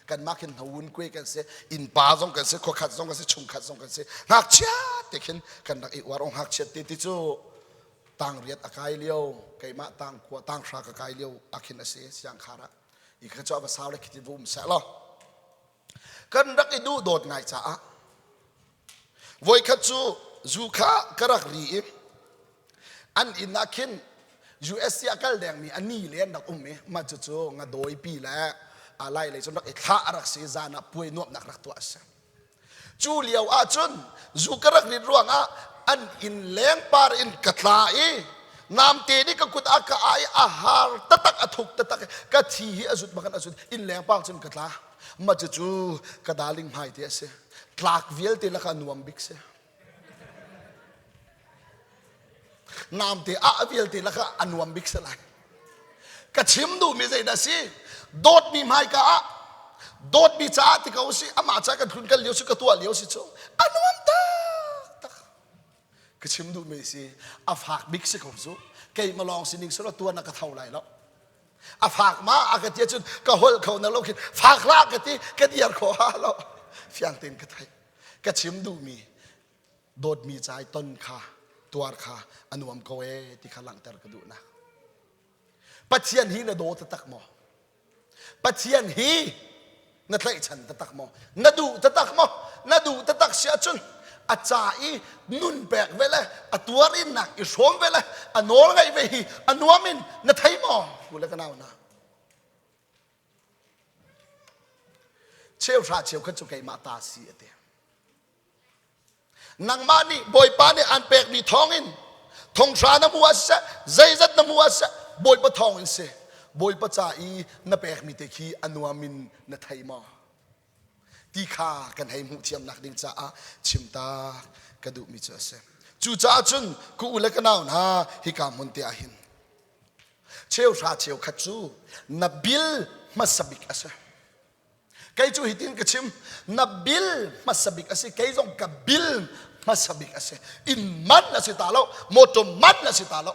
Kanmah khin hno un kue kan si, innpa zong kan si, khuakhat zong kan si, chungkhat zong kan si. Ngakchiat te khin kan rak i uar o ngakchiat te ti cu tang riat a kai lio, keimah tang kua tang hra ka kai lio ah khin a si siangkhar ah. I kha cu a va sau le khiti va um seh law. Kan rak i duh dawt ngai caah voikhat cu zu kha ka rak ri i an inn ah khin US i a kal dengmi a ni le an rak um i mah cucu ngadawipi le a lai lei cun rak i thlah a rak si zan ah puai nuamhnak rak tuah a si. Cu lio ahcun zu ka rak rit ruangah an inn lengpar in ka tla i namte nih ka kut ah ka ai a har tatak a thuk tatak ka thi hi a zut bakan a zut inn lengpar cun ka tla. Mah cucu ka darling hmai te a si. Tlak vialte lakah nuam bik si. Namte ah vialte lakah a nuam bik si lai. Ka chim duhmi zeidah si? Dawtmi hmaika ah dawtmi caah ti ko si amah ca kan tlun kan lio si ka tuah lio si cu a nuam taktak. Ka chim duhmi si a fak bik si ko cu keimah lawng sining silo tuan a ka tho lai lo. A fak ma a ka ti ahcun ka holh kho na lo khin fak hlah ka ti ka diar kho ha lo fiang tein ka theih ka chim duhmi dawtmi cai ton kha tuar kha a nuam ko ee ti kha langhter ka duhnak Pathian hi na daw taktak maw Pathian hi na tlaihchan taktak maw na duh taktak maw na duh taktak si ahcun a ca i nun pek ve le a tuar in nak i hrawm ve le a nawl ngaih ve hi a nuam in na thei maw u le ka nau na cheuhra cheukhat cu keimah ta si a ti Nangmah nih Bawipa nih aan pekmi thawngin thonghra na hmuh ah siseh, zeizat na hmuh ah siseh, Bawipa thawngin si. Bawipa ca i na pekmi te khi a nuam in na thei maw? Ti kha kan hei hmuh thiamnak ding caah chimta ka duhmi cu a si. Cucaah cun ka u le ka nau hna hika hmun te ah hin cheuhra cheukhat cu na bil hmasa bik a si. Kei cu hitin ka chim, na bill hmasa bik a si, kei zong ka bill hmasa bik a si. Inn man a si ta lo, motor man a si ta lo.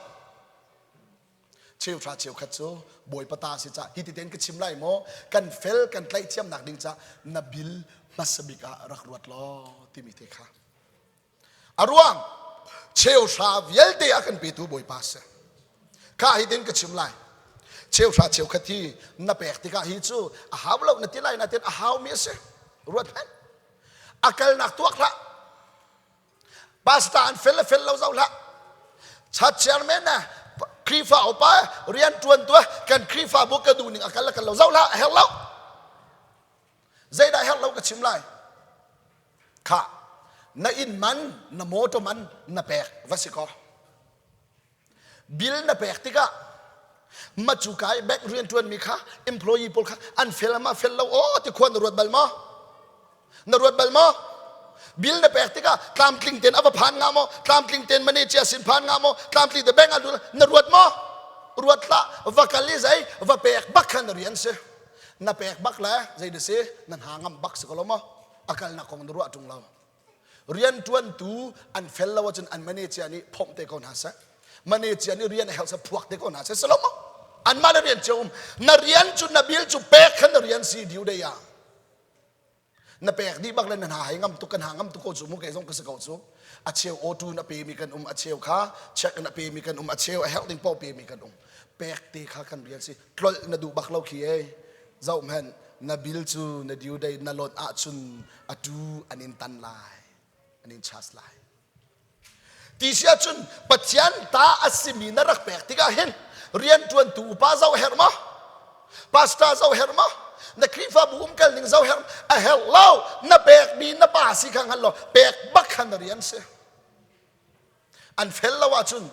Cheuhra cheukhat cu bawipa ta si ca hi ti tein ka chim lai maw kan fel kan tlaih thiamnak ding ca na bill hmasa bik ah rak ruat law timi te kha A ruang cheuhra vialte a kan petu Bawipa si. Kha hi tin ka chim lai. Cheuhra cheukhat hi na pek tikah hi cu a hau lo na ti lai na tin a hau mi a si. Ruat hmanh. A kalnak tuak hlah. Pastor an fel le fel lo zoh hlah. Church chairman na Khrihfa upa rian tuan tu kan Khrihfa bu ka duh ning a kal le kal lo zoh hlah a herh lo. Zeidah herh lo ka chim lai. Khah, na inn man, na motor man na pek va si kaw. Bill na pek tikah macuka i bank rianṭuanmi kha employee pawl kha an fel ma fel lo aw ti khua na ruat bal maw? Na ruat bal maw? Bill na pek tikah tlamtling tein a va phan nga maw? Tlamtling tein manager sin phan nga maw? Tlamtling te bank ah na ruat maw? Ruat hlah, va kal i zei va pek bak kha na rian si. Na pek bak le zei na si? Na hna ngam bak si ko lo maw? A kalnak kong na ruah ṭung lo. Rianṭuantu an fel lo ahcun an manager nih phomh te ko hna seh. Manager nih rian a herh seh phuak te ko hna seh. Si lo maw? Anmah le rian cio um. Na rian cu na bill cu pek khan na rian si due day ah. Na pek dih bak le na hna hei ngam tuk kan ha ngam tuk ko cu mu kei zong ka si ko cu. A cheu auto na pe mi kan um, a cheu kha check in a pe mi kan um, a cheu a herh ding paoh pe mi kan um. Pek te kha kan rian si. Tlolh na duh bak lo khi ei. Zoh hmanh na bill cu na due date na lot ahcun atu an in tan lai. An in charge lai. Ti si ahcun Pathian ta a simi na rak pek tikah hin rianṭuantu upa zoh herh maw? Pastor zoh herh maw? Na Khrihfabu umkal ning zoh herh a herh lo. Na pekmi na pa si kha hngal law pek bak kha na rian si. An fel lo ahcun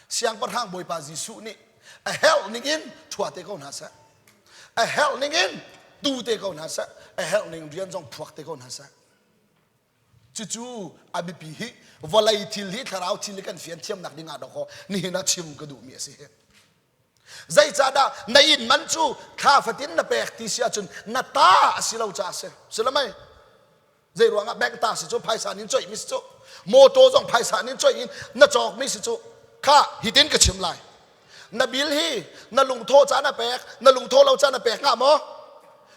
Siangpahrang Bawipa Jesuh nih a herh ning in ṭhua te ko hna seh. A herh ning in tu te ko hna seh. A herh ning rian zong phuak te ko hna seh. Cucu a biapi hi vawlei thil hi thlarau thil hi kan fian thiamnak ding ah dawkaw nihin ah chim ka duhmi a si. Zeicahdah na inn man cu thla fatin na pek ti si ahcun na ta a si lo caah a si. Si lo mei? Zei ruangah bank ta si cu phaisa nin coih mi si cu motor zong phaisa nin coih in na cawk mi si cu kha hitin ka chim lai. Na bill hi na lungthaw ca na pek na lungthaw lo ca na pek ngah maw?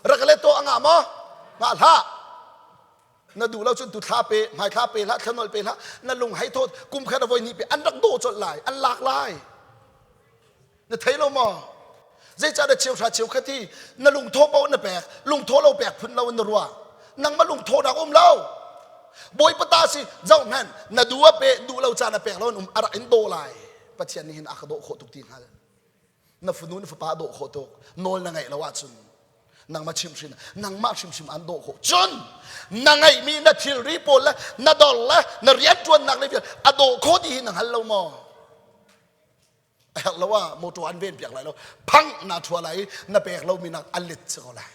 Rak le to a ngah maw? Ngah hlah. Na duh lo cun tu thla pe hmai thla pe hlah thlanol pe hlah na lung hei thawt kum khat a voi hnih pe an rak dawh colh lai an lak lai na thei lo maw zeicah cheuhra cheukhat hi na lungthaw paoh na pek lungthaw lo pek phun lo in na ruah nangmah lungthawnak um lo bawipa ta si zoh hmanh na duh a pe duh lo caan a pek lo in um a rak in daw lai pathian nih hin a ka dawh khawh tuk ti hngal na fanu na fapa dawh khawh tuk nawl na ngeih lo ahcun nangmah chimhrin nangmah hrimhrim an dawh khawh cun na ngeihmi na thilri pawl le na dor le na rianṭuannak le vial a dawh khawh ti hi na hngal lo maw a herh lo ah motor an ven piak lai lo phang na thua lai i na pek lomi nak a let si ko lai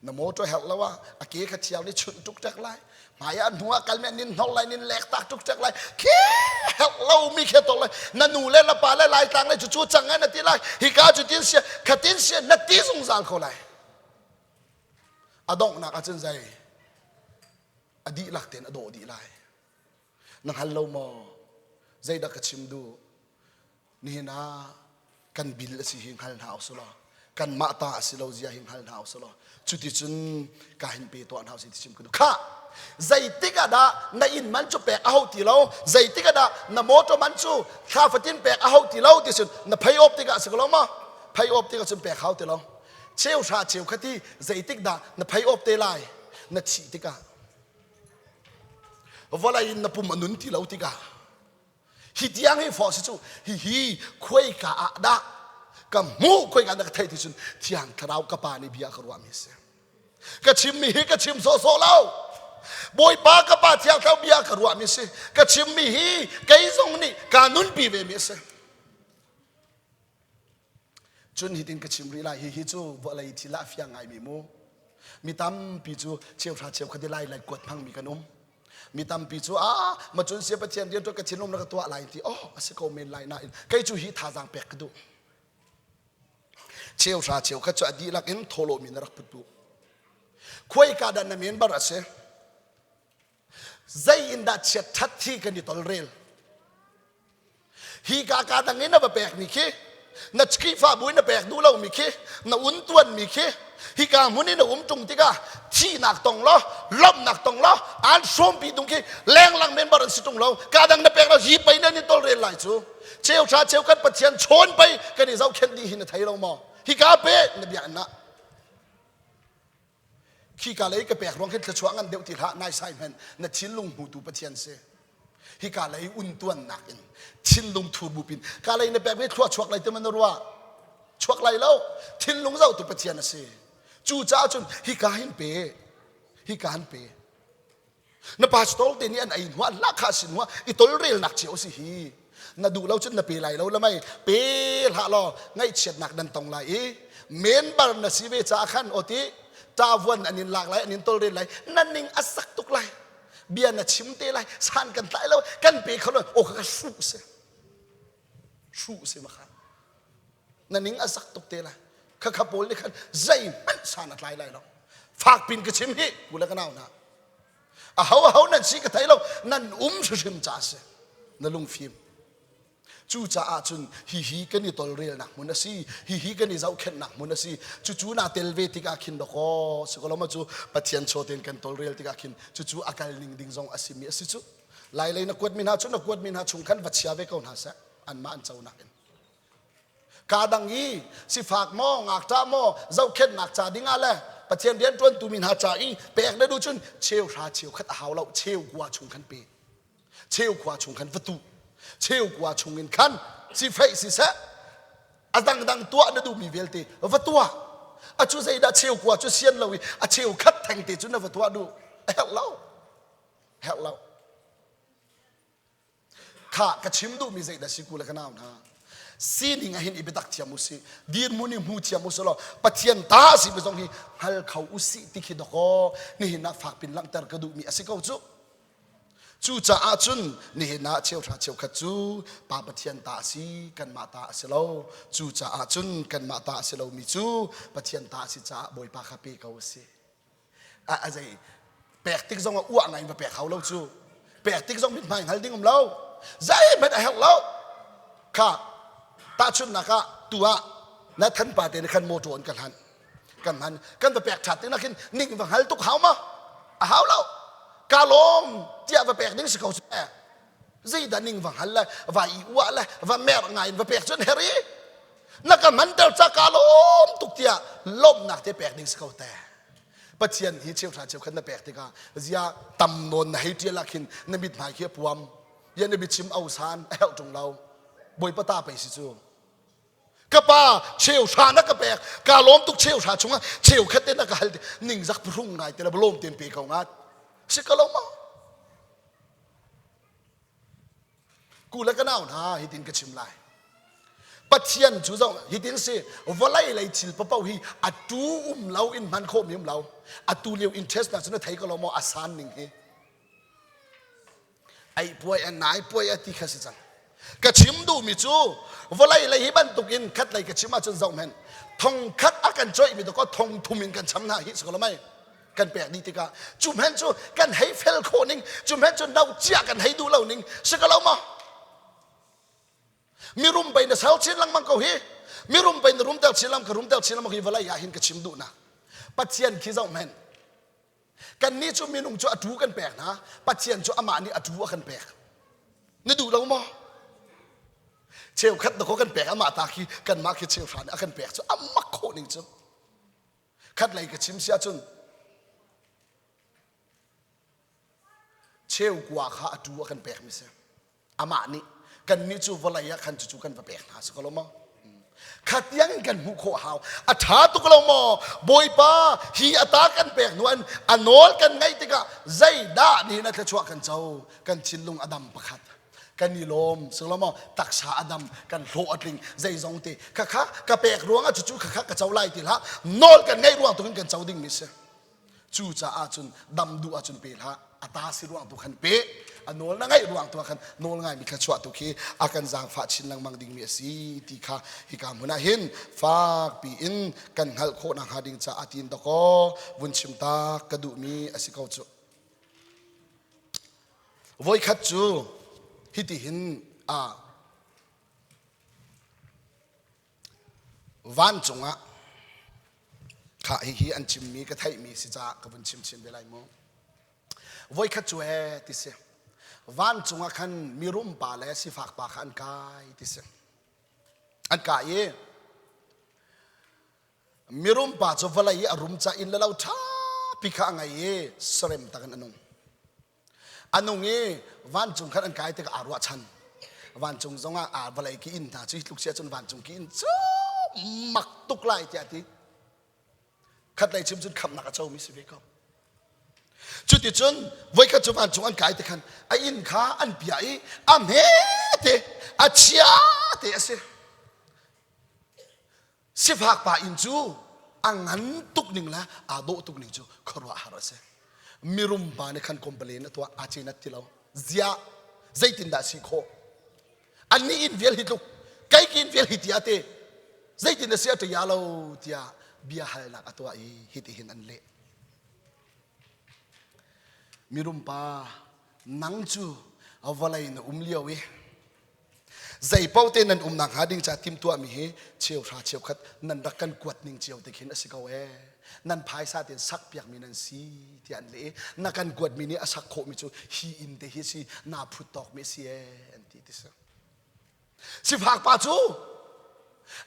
na motor herh lo ah a ke kha thiang nih chunh tuk tek lai hmai ah hnu ah kal mi nin hnok lai nin lek tak tuk tek lai khi herh lo mi khe tok lai na nu le na pa le lai tlang le cu cu cang na ti lai hi ka cu tin sia khatin sia na ti zungzal ko lai a donghnak ahcun zei a dihlak tein a dawh dih lai na hngal lo maw zeidah ka chim duh Nihin ah kan bil a si hi hngal hna usih law kanmah ta a si lo zia hi hngal hna usih law cuticun ka hin pe tuah hna usih ti chim ka duh. Khah! Zeitik ah dah na inn man cu pek a hau ti lo, zeitik ah dah na motor man cu thla fatin pek a hau ti lo ti cun na phei awp tikah a si ko lo maw? Phei awp tikah cun pek hau ti lo. Cheu hra cheu kha ti zeitik dah na phei awp te lai? Na thih tikah. Vawlei in na pum a nun ti lo tikah Hi tiang hi fawh si cu hihi khuaika ah dah ka hmuh khuaika dah ka theih ti cun thiang thlarau ka pa nih bia ka ruahmi a si. Ka chimmi hi ka chim sawhsawh lo. Bawipa ka pa thiang thlarau bia ka ruahmi a si. Ka chimmi hi kei zong nih kaa nunpi vemi a si. Cun hitin ka chim rih lai hihi cu vawlei thil ah a fiang ngaimi mu. Mi tampi cu cheuhra cheukhat i lai lai kuat hmangmi kan um. Mi tampi cu ah macun sia Pathian rian ka thinlung na ka tuah lai ti oh a si ko men lai nain kei cu hi thazaang pek ka duh. Cheuhra cheukhat cu a dihlak in thawhlawm in na rak put bu. Khuaika dah na member a si? Zei in dah chiat ṭhat hi kan i tolrel? Hi ka ka dang in na va pekmi khi na Khrihfabu in na pek duh lomi khi na un tuanmi khi hika hmun in na um ṭung tikah thihnak tong law lawmhnak tong law an hrawmpi tung khi lenglang member an si ṭung lo ka dang na pek lo hi pei nan i tolrel lai cu cheuhra cheukhat Pathian chawn pei kan i zohkhenh dih hi na thei lo maw hika pe na biakinn ah Khika lei ka pek ruang khin thluachuah ngan deuh ti hlah naisai hmanh na thinlung hmutu Pathian si. Hika lei untuannak in thinlung thur bupin ka lei na pek mi thlua chuak lai ti man na ruah chuak lai lo thinlung zohtu Pathian a si. Cucaah cun hika hin pe hika hin pe Na pastor te nih an ei hnuah lahkhah sin hnuah i tolrelnak cio si hi. Na duh lo cun na pe lai lo lamai pe hlah law ngaihchiatnak nan tong lai i member na si ve caah khan awti ṭavuan an in lak lai an in tolrel lai na ning a sak tuk lai bia na chim te lai san kan tlai lo kan pe kho lo aw ka hruh si hruh si ma kha na ning a sak tuk te lai khakha pawl nih khan zeihmanh san a tlai lai lo fak pin ka chim hi ku le ka nau hna a ho a ho nan si ka thei lo nan um hrimhrim ca si na lungfim. Cucaah cun hihi kan i tolrelnak hmun a si, hihi kan i zohkhenhnak hmun a si. Cucu naa tel ve tikah khin dawkaw sikoloma cu Pathian chaw tein kan tolrel tikah khin cucu a kal ning ding zong a simi a si cu. Lailei na kuatmi hna cu na kuatmi hna chung khan va chia ve ko hna seh, anmah an conak in. Kaa dang i sifak maw, ngakṭah maw, zohkhenhnak ca ding ah le Pathian rianṭuantu mi hna ca i pek na duh cun cheu hra cheu khat a hau lo, cheu kua chung khan pe. Cheu khua chung khan va tu cheu kua chung in khan sifeih siseh a dangdang tuah na duhmi vialte va tuah a cu zeidah cheu kua cu sian lo i a cheu khat theng te cu na va tuah duh a herh lo herh lo kha ka chim duhmi zeidah si ku le ka nau hna sining ah hin i biatak thiam usih dirhmun i hmu thiam usih law Pathian ta si mi zong hi hngal kho usih ti khi dakaw nihin ah fakpin langhter ka duhmi a si ko cu Cucaah cun nihin ah cheuhra cheukhat cu Pa Pathian ta a si, kanmah ta a si lo. Cucaah cun kanmah ta a si lomi cu Pathian ta a si caah Bawipa kha pe ko a si. A, a zei pek tik zong ah uah ngai in va pek hau lo cu. Pek tik zong mithmai hngal ding um lo. Zeihmanh a herh lo. Kha tahchunhnak ah tu ah na thanpa te nih khan motor an ka hlanh. Kan hman kan va pek ṭhat ding khin ning va hngal tuk hau ma? A hau lo. Ka lawm tiah va pek ding si ko cu. Zeidah ning va hngal le va i uah le va mer ngai in va pek cun heri. Na ka manter ca ka lawm tuk tiah lawmhnak te pek ding si ko te. Pathian hi cheuhra cheukhat na pek tikah zia tam nawn na hei ṭial ah khin na mithmai khi a puam. Ya na biachim osan a herh ṭung lo. Bawipa ta pei si cu. Ka pa cheu hra na ka pek ka lawm tuk cheu hra chungah cheu khat te na ka hal ningzak phuhrung ngai te la lawm ten pe ko ngat si ka lo ma ku le ka nau hna hitin ka chim lai Pathian cu zong hitin si vawlei lei thil papo hi a tu um lo in hman khawh mi um lo a tu lio interest na cu na thei ko lo maw a san ning hi Ei puai a nai puai a ti kha si cang. Ka chim duhmi cu vawlei lei hi bantuk in khat lei ka chim ahcun zoh men thong khat a kan coih mi dakaw thong thum in kan cham hna hi si ko lo mei kan pek dih tikah cu men cu kan hei fel khawh ning cu men cu no cia kan hei duh lo ning si ko lo maw mirum pei na sal chin lengmang ko hi mirum pei na rum tel chin lengmang ka rum tel chin lengmang hi vawlei ah hin ka chim duh na pathian khi zoh men Kannih cu minung cu a ṭu kan pek hna, Pathian cu amah nih a ṭu a kan pek. Na duh lo maw? Cheukhat na kan pek amah ta khi kanmah khi cheuhra nih a kan pek cu a mak khawh ning cu. Khat lei ka chim si ahcun cheu kua kha a ṭu a kan pek mi si. Amah nih kannih cu vawlei ah khan cucu kan va pek hna si ko lo maw? Kha tiang in kan hmuh khawh hau. A ṭha tuk lo maw? Bawipa hi a ta kan pek hnu an a nawl kan ngaih tikah zeidah nihin a thluachuah kan co? Kan thinlung a dam pakhat. Kan i lawm si lo maw? Taksa a dam, kan hlawh a tling, zeizong te. Khakha ka pek ruangah cucu khakha ka co lai ti hlah. Nawl kan ngaih ruang tukin kan co dingmi si. Cucaah cun dam duh ahcun pe hlah, a ta si ruang tu khan pe, a nawl na ngaih ruang tu ah khan nawl ngaimi thluachuah tu khi a kan zaangfah chin lengmang dingmi a si ti kha hika hmun ah hin fakpi in kan hngalh khawh nakhnga ding caah tiin dakaw vun chim ta ka duhmi a si ko cu. Voikhat cu hitihin a Vancung ah khah hihi an chimmi ka theihmi si caah ka vun chim chin ve lai mu. Voikhat cu ee ti si. Vancung ah khan mirum pa le sifak pa kha an kai ti si. An kai i mirum pa cu vawlei i a rum ca inn le lo ṭhapi kha a ngei i sarem tak in a nung. A nung i vancung khan an kai tikah aa ruahchan. Vancung zongah aa vawlei ki inn hna cu hi tluk si ahcun vancung ki inn cu mak tuk lai tiah a ti. Khatlei chim cun khamhnak a comi si ve ko. Cuticun voikhat cu vancung an kai ti khan a inn kha an piah i a hmete a chia te a si. Sifak pa inn cu a ngan tuk ning le aa dawh tuk ning cu khuaruahhar a si. Mirum pa nih khan complain a tuah aa cenat ti lo. Ziah zeitindah si khawh? Annih inn vial hi tluk kei ki inn vial hi tiah te zeitin a si a ṭia lo tiah bia halnak a tuah i hitihin an leh. Mirum pa nang cu vawlei na um lio i. Zeipaoh te nan umnak hnga ding ca timhtuahmi hi cheuhra cheukhat nan rak kan kuat ning cio te khin a si ko ee. Nan phaisa tein sak piakmi nan si tiah an leh i na kan kuatmi nih a sak khawhmi cu hi inn te hi si naa phut tawkmi a si ee an ti ti si. Sifak pa cu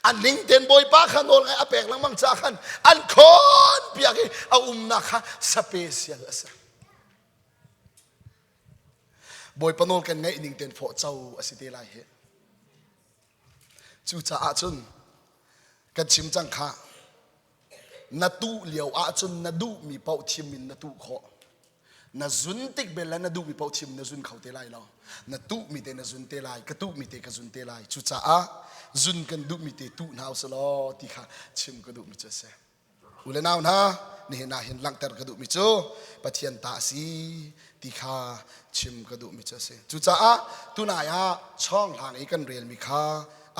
an ning ten bawipa kha nawl ngai a pek lengmang ca khan an khawn piak i a umnak kha sapesial a si. Bawipa nawl kan ngaih ning ten fawh co a si te lai hi. Cucaah cun kan chim cang kha na tuh lio ahcun na duhmi paoh thim in na tuh khawh. Na zun tik bel le na duhmi paoh thim na zun kho te lai lo. Na tuhmi te na zun te lai, ka tuhmi te ka zun te lai. Cucaah zun kan duhmi te tuh hna usih law ti kha chim ka duhmi cu a si. U le nau hna, nihin ah hin langhter ka duhmi cu Pathian ta a si ti kha chim ka duhmi cu a si. Cucaah tunai ah chawnghlang i kan relmi kha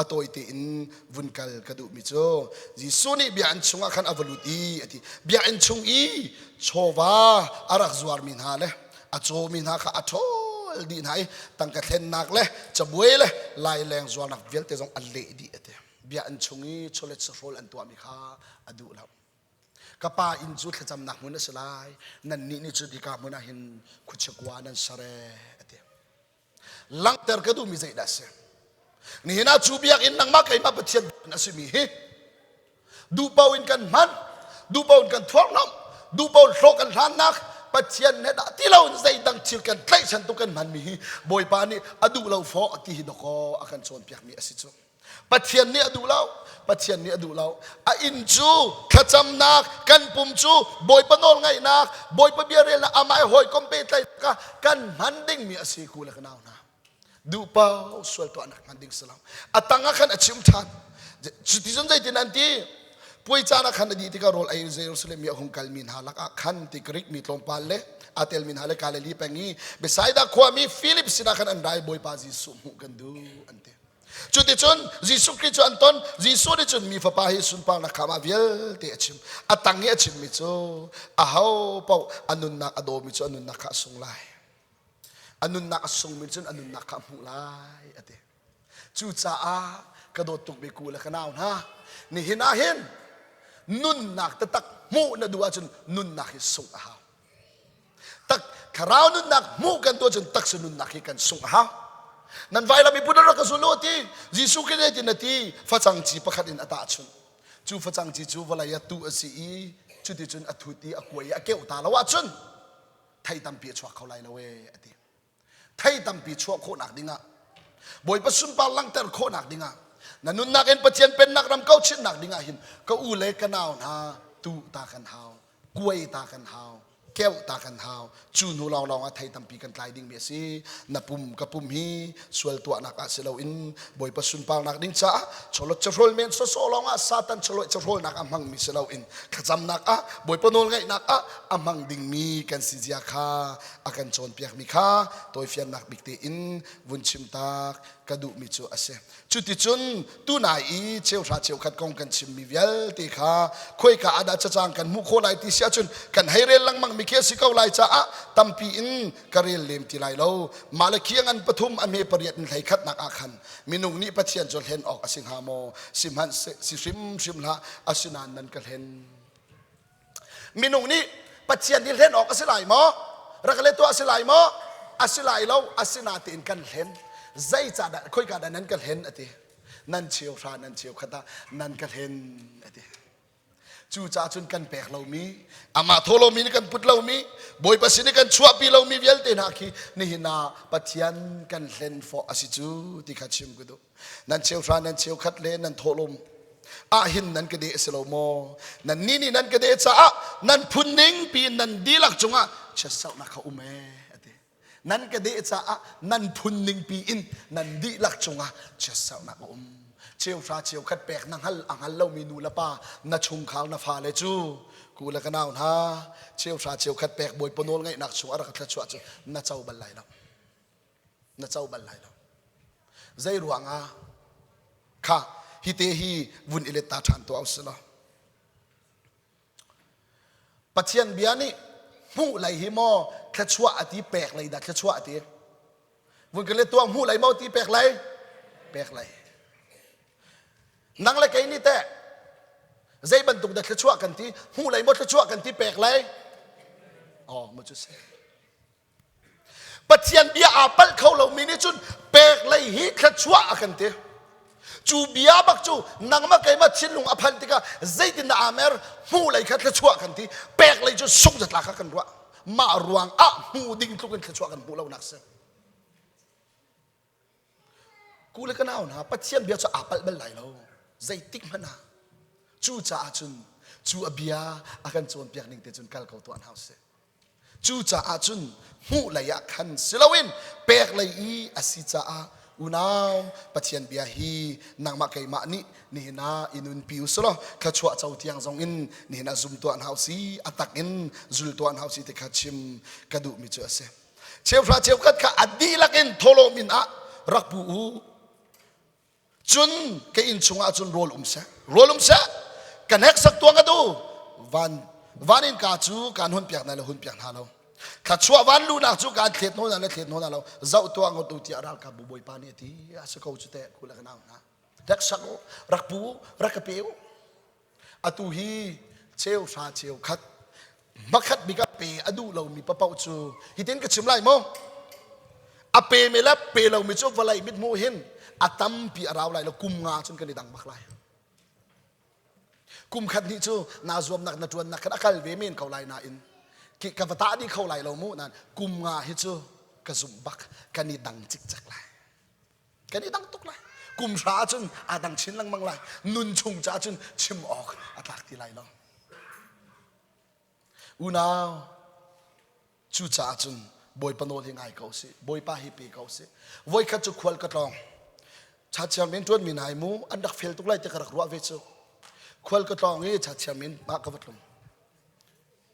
a tawi tein vun kal ka duhmi cu Jesuh nih biakinn chungah khan a va lut i a ti. Biakinn chung i chawva a rak zuarmi hna le a cawmi hna kha a ṭhawl dih hna i tangka thlennak le cabuai le laileng zuarnak vialte zong a leh dih a ti. Biakinn chung i chawlet sahrawl an tuahmi kha a duh lo. Ka pa inn cu thlacamnak hmun a si lai. Nannih nih cun hika hmun ah hin khuachia kua nan ser ee, a ti. Langhter ka duhmi zeidah a si? Nihin ah cu biakinn nangmah keimah Pathian a simi hi duhpaoh in kan hman, duhpaoh in kan thuarhnomh, duhpaoh in hlawh kan hlannak Pathian he dah ti lo in zeidang thil kan tlaihchan tuk kan hmanmi hi Bawipa nih a duh lo fawh ti hi dawkaw a kan cawnpiakmi a si cu. Pathian nih a duh lo. Pathian nih a duh lo. A inn cu thlacamnak, kan pum cu Bawipa nawl ngaihnak, Bawipa bia relnak, amah he hawikom pehtlaihnak ah kan hman dingmi a si ku le ka nau hna. Duhpau sual tuahnak hman ding si lo. A tang ah khan a chim ṭhan. Cuticun zeitin an ti? Puai caan ah khan a dih tikah rawl ei in Jerusalem i a hung kalmi hna lakah khan ti Greek mi tlawmpal le aa telmi hna le Galilee peng i Bethsaida khuami Filip sinah khan an ra i Bawipa Jesuh hmuh kan duh an ti. Cuticun Jesuh Khrih cu an ton. Jesuh nih cun mi fapa hi sunparnak kha amah vialte a chim. A tang i a chimmi cu aho paoh a nunnak a dawmi cu a nunnak kha a sung lai. A nunnak a sungmi cun a nunnak kha a hmuh lai a ti. Cucaah ka dawt tukmi ku le ka nau hna, nihin ah hin nunnak taktak hmuh na duh ahcun nunnak hi sungh a hau. Tak thlarau nunnak hmuh kan tuah cun taksa nunnak hi kan sungh a hau. Nan vailam i put rak ka zul u ti Jesuh Khrih nih tin a ti facang ci pakhat in a tahchunh. Cu facang ci cu vawlei ah tuh a si i cuticun a thut i a kuai i a keuh ta lo ahcun thei tampi a chuak kho lai lo ee a ti. Thei tampi chuah khawhnak dingah Bawipa sunpar langhter khawhnak dingah na nunnak in Pathian pennak ram kau chinnak dingah hin ka u le ka nau hna tu ta kan hau kuai ta kan hau keuh ta kan hau cu hnu lawnglawng ah thei tampi kan tlai dingmi a si na pum ka pum hi sual tuahnak ah si loin Bawipa sunparnak ding caah chawlot chahrawl men sawsawh lawngah Satan chawlawih chahrawlnak a hmangmi si loin thlacamnak ah Bawipa nawlngaihnak ah a hmang dingmi kan si zia kha a kan cawnpiakmi kha tawifiannak bik tein vun chimtak ka duhmi cu a si. Cuticun tunai i cheuhra cheukhat kong kan chimmi vialte kha khoika ah dah cacang kan hmuh khawh lai ti si ahcun kan hei rel lengmang mi khi a si ko lai caah tampi in ka rel lem ti lai lo. Malakhi a ngan pathum a hme pariat in hlei khatnak ah khan minung nih Pathian cu hlen awk a si hnga maw? Sihmanhseh si hrimhrim hlah, asinain nan ka hlen. Minung nih Pathian hi hlen awk a si lai maw? Rak le tuah a si lai maw? A si lai lo, asinatein kan hlen. Zeicahdah khoika dah nan ka hlen a ti. Nan cheu hra nan cheu khat ah nan ka hlen a ti. Cucaah cun kan pek lomi, amah thaw lomi nih kan put lomi, Bawipa sin i kan chuahpi lomi vialte hna khi nihin ah Pathian kan hlen fawh a si cu ti kha chim ka duh. Nan cheuhra nan cheukhat le nan thawhlawm ah hin nan ka deh a si lo maw? Nan nih nih nan ka deh caah nan phun ning piin nan dihlak cungah chiatsauhnak kha um ee a ti. Nan ka deh caah nan phun ning piin nan dihlak cungah chiatsauhnak a um. Cheuhra cheukhat pek na hngal a hngal lomi nu le pa na chungkhar na fale cu ku le ka nau hna cheuhra cheukhat pek bawipa nawl ngaihnak chung a rak thluachuah cu na co bal lai lo. Na co bal lai lo. Zei ruangah kha hi te hi vun i let ta ṭhan tuah usih law Pathian bia nih hmuh lei hi maw thluachuah a ti pek lei dah thluachuah a ti vun ka let tuah hmuh lei maw ti pek lei? Pek lei. Nang le kei nih teh zei bantuk dah thluachuah kan ti? Hmuh lei maw thluachuah kan ti pek lei? Oh, mu cu si. Pathian bia aa palh kho lomi nih cun pek lei hi thluachuah a kan ti. Cu bia bak cu nangmah keimah thinlung a phanh tikah zeitindah aa mer hmuh lei kha thluachuah kan ti pek lei cu sungzatlak kha kan ruah. Mah ruang ah hmuh ding tluk in thluachuah kan hmuh lonak si. Ku le ka nau hna Pathian bia cu aa palh bal lai lo. Zeitik hmanh ah. Cucaah cun cu a bia a kan cawnpiak ning te cun kal ko tuah hna usih. Cucaah cun hmuh lei ah khan si loin pek lei i a si caah unau Pathian bia hi nangmah keimah nih nihin ah i nunpi u sih law thluachuah co tiang zong in nihin ah zum tuah hna usih a tak in zul tuah hna usih ti kha chim ka duhmi cu a si. Cheuhra cheukhat kha a dihlak in thawhlawm in ah rak pu u. Cun ka inn chungah cun rawl um seh. Rawl um seh. Ka hneksak tuang ka du. Van van in ka cu kaan hun piak hna le hun piak hna lo. Thluachuah van luhnak cu kaan thlet hna le thlet hna lo. Zoh tuah ngot u tiah ralkap bu bawipa nih a ti. A si ko cu teh ku le ka nau hna. Hneksak u, rak pu u, rak ka pe u. Atu hi cheu hra cheu khat hmakhat bik a pe a duh lomi papaoh cu hitin ka chim lai maw? A pe mi le pe lomi cu vawlei mithmuh hin a tampi a rau lai lo kum nga cun kan i dang bak lai. Kum khat hnih cu naa zuamnak na ṭuannak khan a kal ve men ko lai nain ka va tah dih kho lai lo mu nain kum nga hi cu ka zumh bak kan i dang cikcek lai. Kan i dang tuk lai. Kum hra ahcun aa dang chin lengmang lai. Nun chung caah cun chim awk a tlak ti lai lo. Unau, cucaah cun Bawipa nawl hi ngai ko sih. Bawipa hi pe ko sih. Voikhat cu khual ka tlawng. Chachiar men ṭuan mi nai mu an rak fel tuk lai ti ka rak ruah ve cu. Khual ka tlawng i chachiar men mah ka va tlung.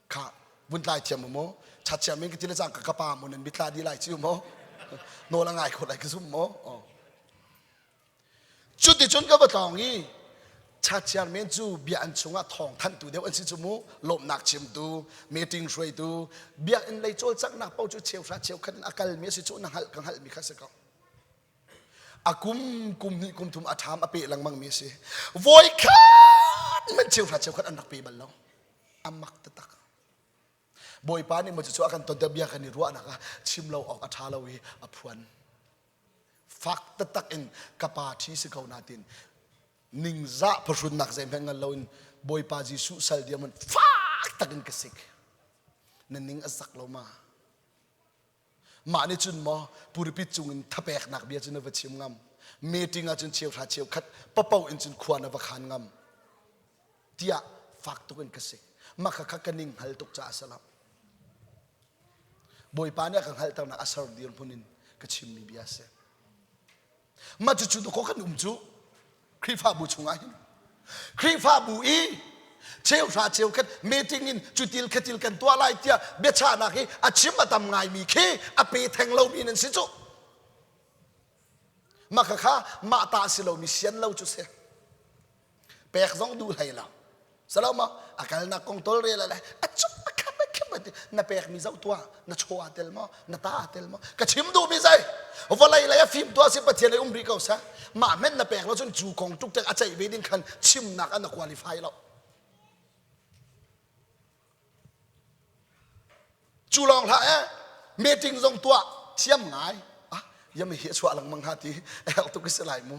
Kha vun tlai thiam mu maw? Chachiar men ka ti le cang ka ka pa mu nan mitla di lai ci maw? Nawl a ngai kho lai ka zum maw? Cuticun ka va tlawng i chachiar men cu bia an chungah thawng thanhtu deuh an si cu mu lawmhnak chimtu meeting hruaitu biakinn lei cawlcanghnak paoh cu cheuhra cheukhat in a kalmi a si cu na hngalh ka hngalhmi kha si ko a kum kum hnih kum thum a ṭham a peh lengmang mi a si voi khat hmanh cheuhra cheukhat an rak pe bal lo a mak taktak Bawipa nih maw cucu a kan ton bia kan i ruahnak ah chim lo awk a ṭha lo i a phuan fak taktak in ka pa ṭhi si ko natin ningzah phuhrunnak zeihmanh ngal loin Bawipa Jesuh sal dirhmun fak takin ka sik na ning a zak lo ma mah nih cun maw pulpit cungin thapeknak bia cu na va chim ngam meeting ah cun cheuhra cheukhat papo in cun khua na va khan ngam tiah fak tuk in ka sik mah kha ka ning hngal tuk caah a si lo Bawipa nih a ka hngalhternak a ser dirhmun in ka chimmi bia a si. Mah cucu dakaw kan um cu Khrihfabu chungah hin. Khrihfabu i cheuhra cheukhat meeting in cutil khatil kan tuah lai tiah biachahnak hi a chim a tam ngaimi khi a pe theng lomi nan si cu. Mah kha mah ta si lomi sian lo cu si. Pek zong duh hlei lo. Salo ma a kalnak kong tawlrel le a cuk a khap a khap a na pek mi zoh tuah na chaw aa tel maw na ta aa tel maw ka chim duh mi zei vawlei lei a fim tuah si pathian lei um rih ko seh mah men na pek lo cun cu kong tuk tek a ceih ve ding khan chimnak an na qualify lo Cu lawng hlah eh meeting zong tuah thiam ngai. Ah, yam hi chuah lengmang ha ti a herh tuk si lai mu.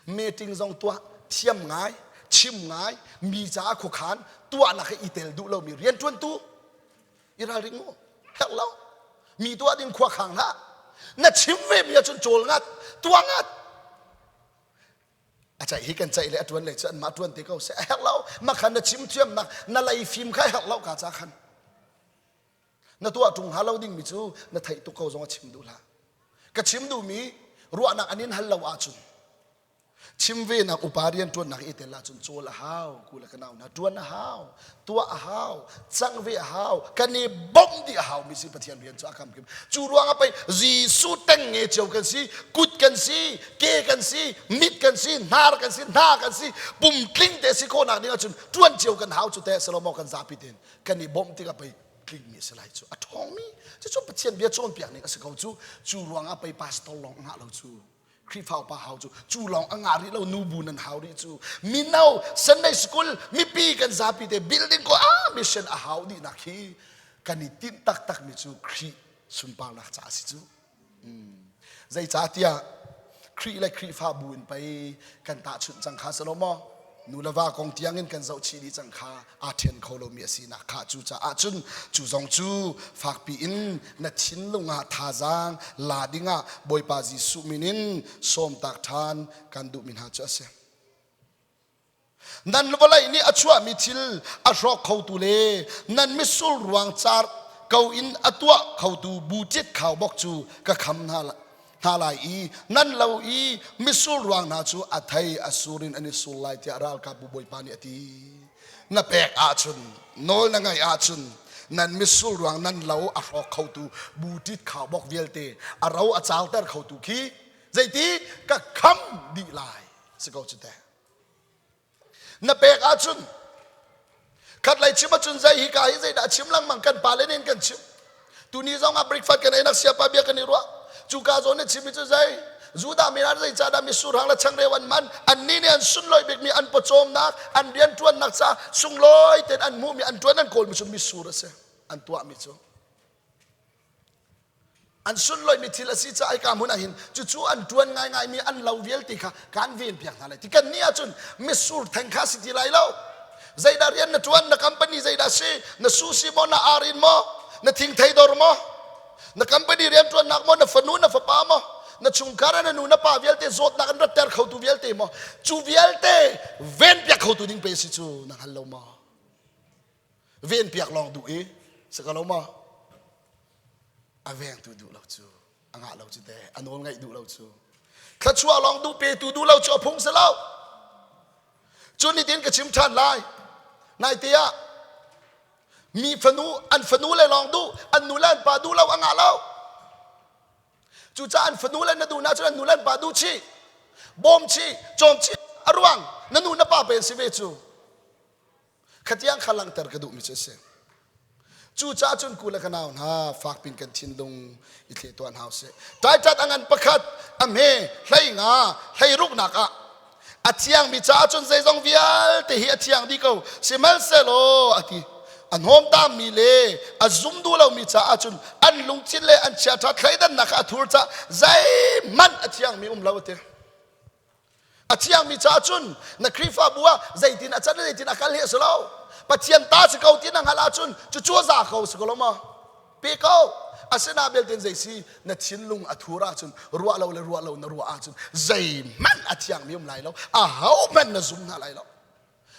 Meeting zong tuah thiam ngai, chim ngai, mi caah khuakhan tuahnak hi i tel duh lomi rianṭuantu i ralring mu. Herh lo. Mi tuah ding khua khang hlah. Na chim ve mi ahcun cawl ngat, tuah ngat. A ceih hi kan ceih le a ṭuan lei cu anmah ṭuan te ko seh. A herh lo. Mah khan na chim thiamnak, na lei fim kha a herh lo ka ca khan. Na tuah ṭung hnga lo dingmi cu na theih tuk ko zong a chim duh hlah. Ka chim duhmi ruahnak an in hal lo ahcun chim ve nak upa rian ṭuannak i tel ahcun cawl a hau ku le ka nau hna ṭuan a hau tuah a hau cang ve a hau kan i bawmh dih a hau mi si Pathian rian cu a kam kim cu ruang ah pei Jesuh teng nge cio kan si kut kan si ke kan si mit kan si hnar kan si hna kan si pum tling te si khawhnak ding ahcun ṭuan cio kan hau cu te Salomo kan zapi tein kan i bawmh tikah pei tlingmi a si lai cu a ṭhawngmi cucu Pathian bia cawnpiak ning a si ko cu cu ruang ah pei pastor lawng ngah lo cu. Khrihfa upa hau cu cu lawng a ngah rih lo nu bu nan hau rih cu mino Sunday school mipi kan zapi te building ko ah mission a hau dih nak hi kan i tinh taktak mi cu Khrih sunparnak ca a si cu. Zeicahtiah Khrih le Khrihfabu in pei kan tahchunh cang kha si lo maw? Nu le va kong tiangin kan zohchih dih cang kha aa ṭhen kho lomi a sinak kha cucaah cun cu zong cu fakpi in na thinlung ah thazaang la dingah Bawipa Jesuh min in sawmtak ṭhan kan duhmi hna cu a si. Nan vawlei nih a chuahmi thil a hrawk khotu le nan mitsur ruang car ko in a tuah khotu buṭit khaubawk cu ka kham hna hna lai i nan lo i mitsur ruang hna cu a thei a sur in an i sur lai tiah ralkapbu bawipa nih a ti. Na pek ahcun nawl na ngaih ahcun nan mitsur ruang nan lo a hrawk khotu buṭit khaubawk vialte a ro a cauter khotu khi zeiti ka kham dih lai si ko cu teh. Na pek ahcun khatlei chim ahcun zei hi ka hi zeidah chim lengmang kan pale nih kan chim. Tuni zong ah breakfast kan einak siapa bia kan i ruah. Cu ka zawn nih chimmi cu zei Judah mi hna zeicahdah mitsur hang le changreu an man annih nih an sunlawi bikmi an pawcawmnak an rianṭuannak ca sunglawi tein an hmuhmi an ṭuan an kawlmi cu mitsur a si an tuahmi cu An sunlawihmi thil a si caah hika hmun ah hin cucu an ṭuan ngaingaimi an lo vialte kha kaan venpiak hna lai. Ti kan nih ahcun mitsur theng kha si ti lai lo. Zeidah rian na ṭuan, na company zeidah si, na sushi maw, na arin maw, na thingthei dawr maw, na company rianṭuannak maw, na fanu, na fapa maw, na chungkhar na nu na pa vialte zawtnak an ratter khotu vialte maw, cu vialte venpiak khotu ding pe si cu na hngal lo maw? Venpiak lawng duh i si ko lo maw? A vengtu duh lo cu a ngah lo cu te a nawl ngaih duh lo cu thluachuah lawng duh petu duh lo cu a phung si lo cu nitin ka chim ṭhan lai naite ah mi fanu an fanu le lawng duh an nu le an pa duh lo a ngah lo cucaah an fanu le na duh na cun an nu le an pa duh chih bawm chih cawm chih a ruang na nu na pa pen si ve cu Khatiang kha langhter ka duhmi cu a si. Cucaah cun ku le ka nau hna fakpin kan thinlung i thleh tuah hna usih. Taitat a ngan pakhat a hme hlei nga hlei ruknak ah a thiangmi caah cun zeizong vialte hi a thiang dih ko sihmanhsehlaw a ti a hnawmtammi le a zum duh lomi caah cun an lungthin le an chiaṭha thleidannak kha a thur caah zeihmanh a thiangmi um lo a ti. A thiangmi caah cun na Khrihfabu ah zeitin a can zeitin a kal hi a si lo. Pathian ta si ko ti na hngalh ahcun cucu a za ko si ko lo maw? Pe ko. Asina belte zei si na thinlung a thur ahcun ruah lo le ruah lo na ruah ahcun zeihmanh a thiangmi um lai lo. A ho hmanh na zum hna lai lo.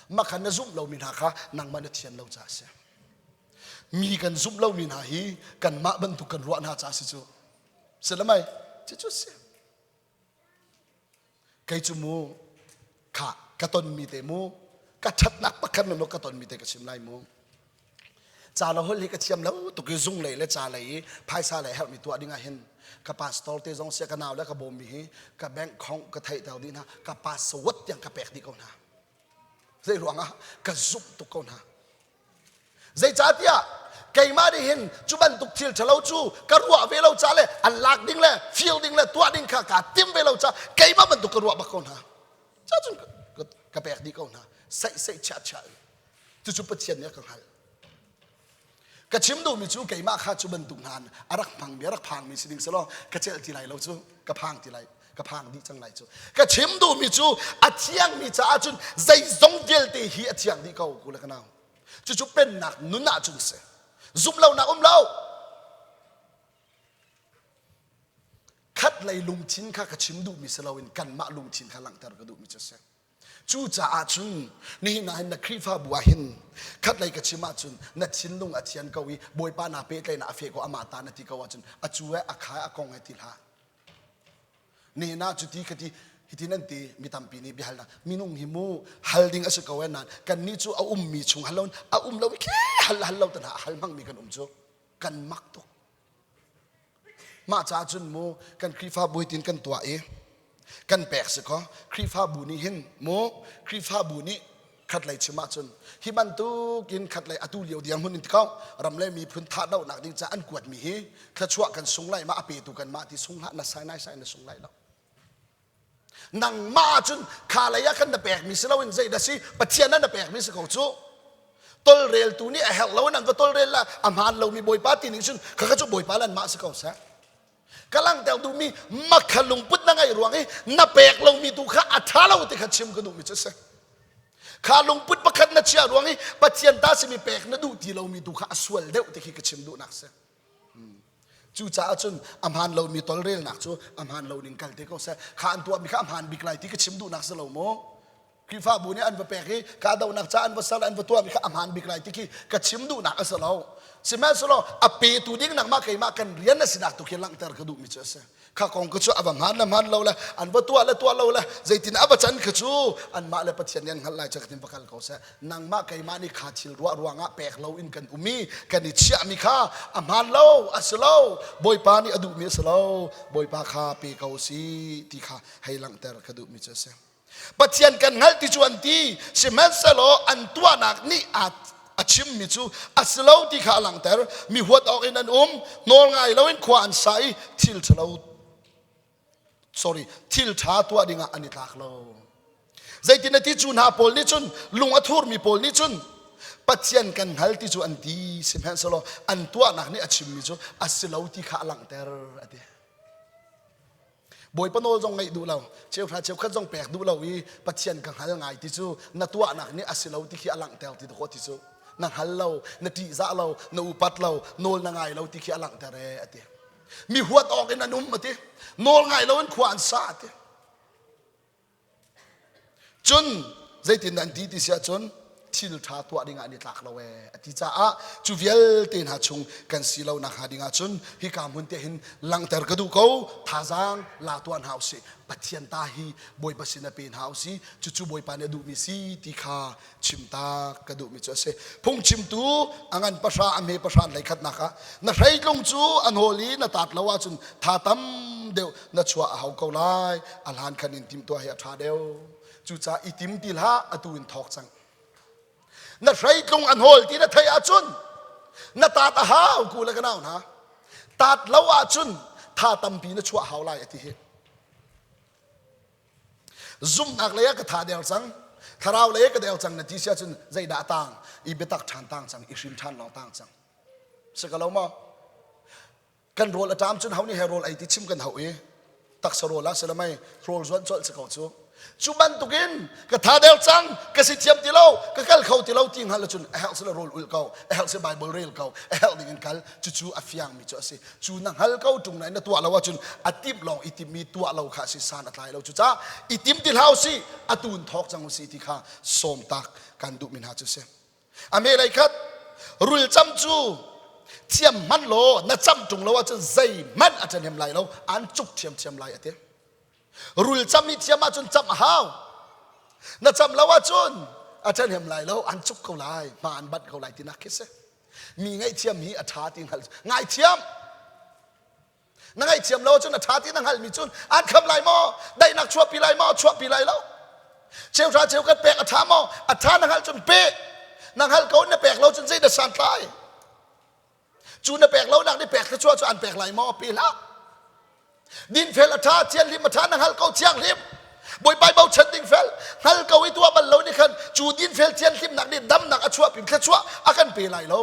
Makhan na zumh lomi hna kha nangmah na thian lo caah a si. Mi kan zumh lomi hna hi kanmah bantuk kan ruah hna caah si cu. Si le mei? Cucu si. Kei cu mu kha ka tonmi te mu ka ṭhatnak pakhat men ka tonmi te ka chim lai mu. Ca le holh hi ka thiam lo tuk i zung lei le ca lei i phaisa lei herhmi tuah ding ah hin ka pastor te zong sia ka nau le ka bawmmi hi ka bank khong ka theihter dih hna ka password tiang ka pek dih ko hna. Zei ruangah ka zumh tuk ko hna. Zeicahtiah keimah nih hin cu bantuk thil ṭhalo cu ka ruah ve lo ca le an lak ding le fir ding le tuah ding kha kaa tim ve lo ca keimah bantuk ka ruah bak ko hna. Cacun ka pek dih ko hna. Saih saih chiah chiah in. Cucu Pathian nih a ka hngalh. Ka chim duhmi cu keimah kha cu bantuk hna a rak hmangmi a rak phangmi si ding selaw ka celh ti lai lo cu ka phang ti lai ka phang dih cang lai cu. Ka chim duhmi cu a thiangmi caah cun zeizong vialte hi a thiang dih ko ku le ka nau. Cucu pennak nun ahcun si. Zumh lonak um lo. Khat lei lungthin kha ka chim duhmi si loin kanmah lungthin kha langhter ka duhmi cu si. Cucaah cun nihin ah hin na Khrihfabu ah hin khatlei ka chim ahcun na thinlung a thian ko i Bawipa naa pehtlaihnak a feh ko amah ta na ti ko ahcun a cu he a kha a kong he ti hlah. Nihin ah cuti khati hitin an ti mi tampi nih biahalnak minung hi mu hal ding a si ko e nain kannih cu a ummi chung hal lo a um lo i khi hal hal lo te hna a hal hmangmi kan um cu kan mak tuk. Mah caah cun mu kan Khrihfabu hitin kan tuah i kan pek si kaw Khrihfabu nih hin mu Khrihfabu nih khatlei chim ahcun hi bantukin khatlei atu lio dirhmun in ti ko ram le miphun thahdohnak ding ca an kuatmi hi thluachuah kan sung lai ma a petu kanmah ti sung hlah na sai nai sai na sung lai lo. Nangmah ahcun kha lei ah khan na pekmi si loin zei dah si Pathian ah na pekmi si ko cu. Tolreltu nih a herh lo in an va tolrel la a hmaan lomi Bawipa ti ning cun khakha cu Bawipa le anmah si ko seh. Ka langhter duhmi makha lungput na ngeih ruang i na pek lomi tu kha a ṭha lo ti kha chim ka duhmi cu si. Kha lungput pakhat na chiah ruang i Pathian ta simi pek na duh ti lomi tu kha a sual deuh ti khi ka chim duhnak si. Cucaah cun a hmaan lomi tolrelnak cu a hmaan lo ning kal te ko seh. Kha an tuahmi kha a hmaan bik lai ti ka chim duhnak si lo maw? Khrihfabu nih an va pek i kahdohnak ca an va ser an va tuahmi kha a hmaan bik lai ti khi ka chim duhnak a si lo. Sihmanhsehlaw a petu ding nangmah keimah kan rian a sinak tu khi langhter ka duhmi cu a si. Kha kong ka cu a va hmaan le hmaan lo le an va tuah le tuah lo le zeitin a va can kha cu anmah le Pathian nih an hngalh lai cu ka tin va kal ko seh. Nangmah keimah nih kha thil ruah ruangah pek lo in kan um i kan i chiahmi kha a hmaan lo a si lo Bawipa nih a duhmi a si lo Bawipa kha pe ko si ti kha hei langhter ka duhmi cu a si. Pathian kan hngalh ti cu an ti sihmanhsehlaw an tuahnak nih a chimmi cu a si lo ti kha a langhter mi huat awk in an um nawl ngai loin khua an sa i thil ṭhalo sorry thil ṭha tuah dingah an i tlak lo zeitin na ti cu hna pawl nih cun lung a thurmi pawl nih cun Pathian kan hngal ti cu an ti sihmanhsehlaw an tuahnak nih a chimmi cu a si lo ti kha a langhter a ti Bawipa nawl zong ngaih duh lo, cheuhra cheukhat zong pek duh lo i Pathian ka hngal ngai ti cu na tuahnak nih a si lo ti khi a langhter ti dawh ti cu na hngal lo, na ṭihzah lo, na upat lo, nawl na ngai lo ti khi a langhter ee a ti. Mi huat awk in an um a ti. Nawl ngai lo in khua an sa a ti. Cun zeitin an ti ti si ahcun thil ṭha tuah dingah an i tlak lo ee a ti caah cu vialte hna chung kan si lo nak hnga dingah cun hika hmun te hin langhter ka duh ko thazaang la tuah hna usih Pathian ta hi Bawipa sin a pe hna usih cucu Bawipa nih a duhmi si ti kha chimtak ka duhmi cu a si phungchimtu a ngan pahra a hme pahra hlei khatnak ah na hreitlung cu an hawl i na taat lo ahcun tha tam deuh na chuah a hau ko lai a hlan khan in timhtuah hi a ṭha deuh cucaah i tim ti hlah atu in thawk cang na hreitlung an hawl ti na theih ahcun na taat a hau ku le ka nau hna taat lo ahcun tha tampi na chuah hau lai a ti hi Zumhnak lei ah ka tha der cang, thlarau lei ah ka der cang na ti si ahcun zeidah a tang? I biatak ṭhan tang cang, i hrim ṭhan lawng tang cang. Si ka lo maw? Kan rawl a ṭam cun ho nih he rawl ei ti chim kan hau i taksa rawl ah si le mei rawl zuan colh si ko cu. Cu bantukin ka tha der cang, ka si thiam ti lo, ka kal kho ti lo ti hngal ahcun a herh si le rawl ulh ko, a herh si Bible rel ko, a herh ding in kal. Cucu a fiangmi cu a si. Cu na hngal ko ṭung na na tuah lo ahcun a timh lawng i timhmi tuah lo kha a si san a tlai lo cucaah i tim ti hlah usih a tun thawk cang usih ti kha sawmtak kan duhmi hna cu si a me lei khat rulcam cu thiam hmanh law na cam ṭung lo ahcun zeihmanh a ṭhahnem lai lo an cuk ṭhiamṭhiam lai a ti rulcam i thiam ahcun camh a hau na cam lo ahcun a ṭhahnem lai lo an cuk ko lai hma an bat ko lai tinak khi si Mi ngaihthiam hi a ṭha ti hngalh ngaithiam na ngaihthiam lo cun a ṭha ti na hngalhmi cun an kham lai maw daihnak chuahpi lai maw chuahpi lai lo cheuhra cheukhat pek a ṭha maw a ṭha na hngalh cun pe na hngalh ko na pek lo cun zei na santlai cu na pek lo nak nih pek thluachuah cu an pek lai maw pe hlah Dinfel a ṭha, thianghlim a ṭha, na hngalh ko thianghlim. Bawipa bochan dingfel, hngal ko i tuah bal lo nih khan cu dinfel thianhlimnak nih damnak a chuahpi thluachuah a kan pe lai lo.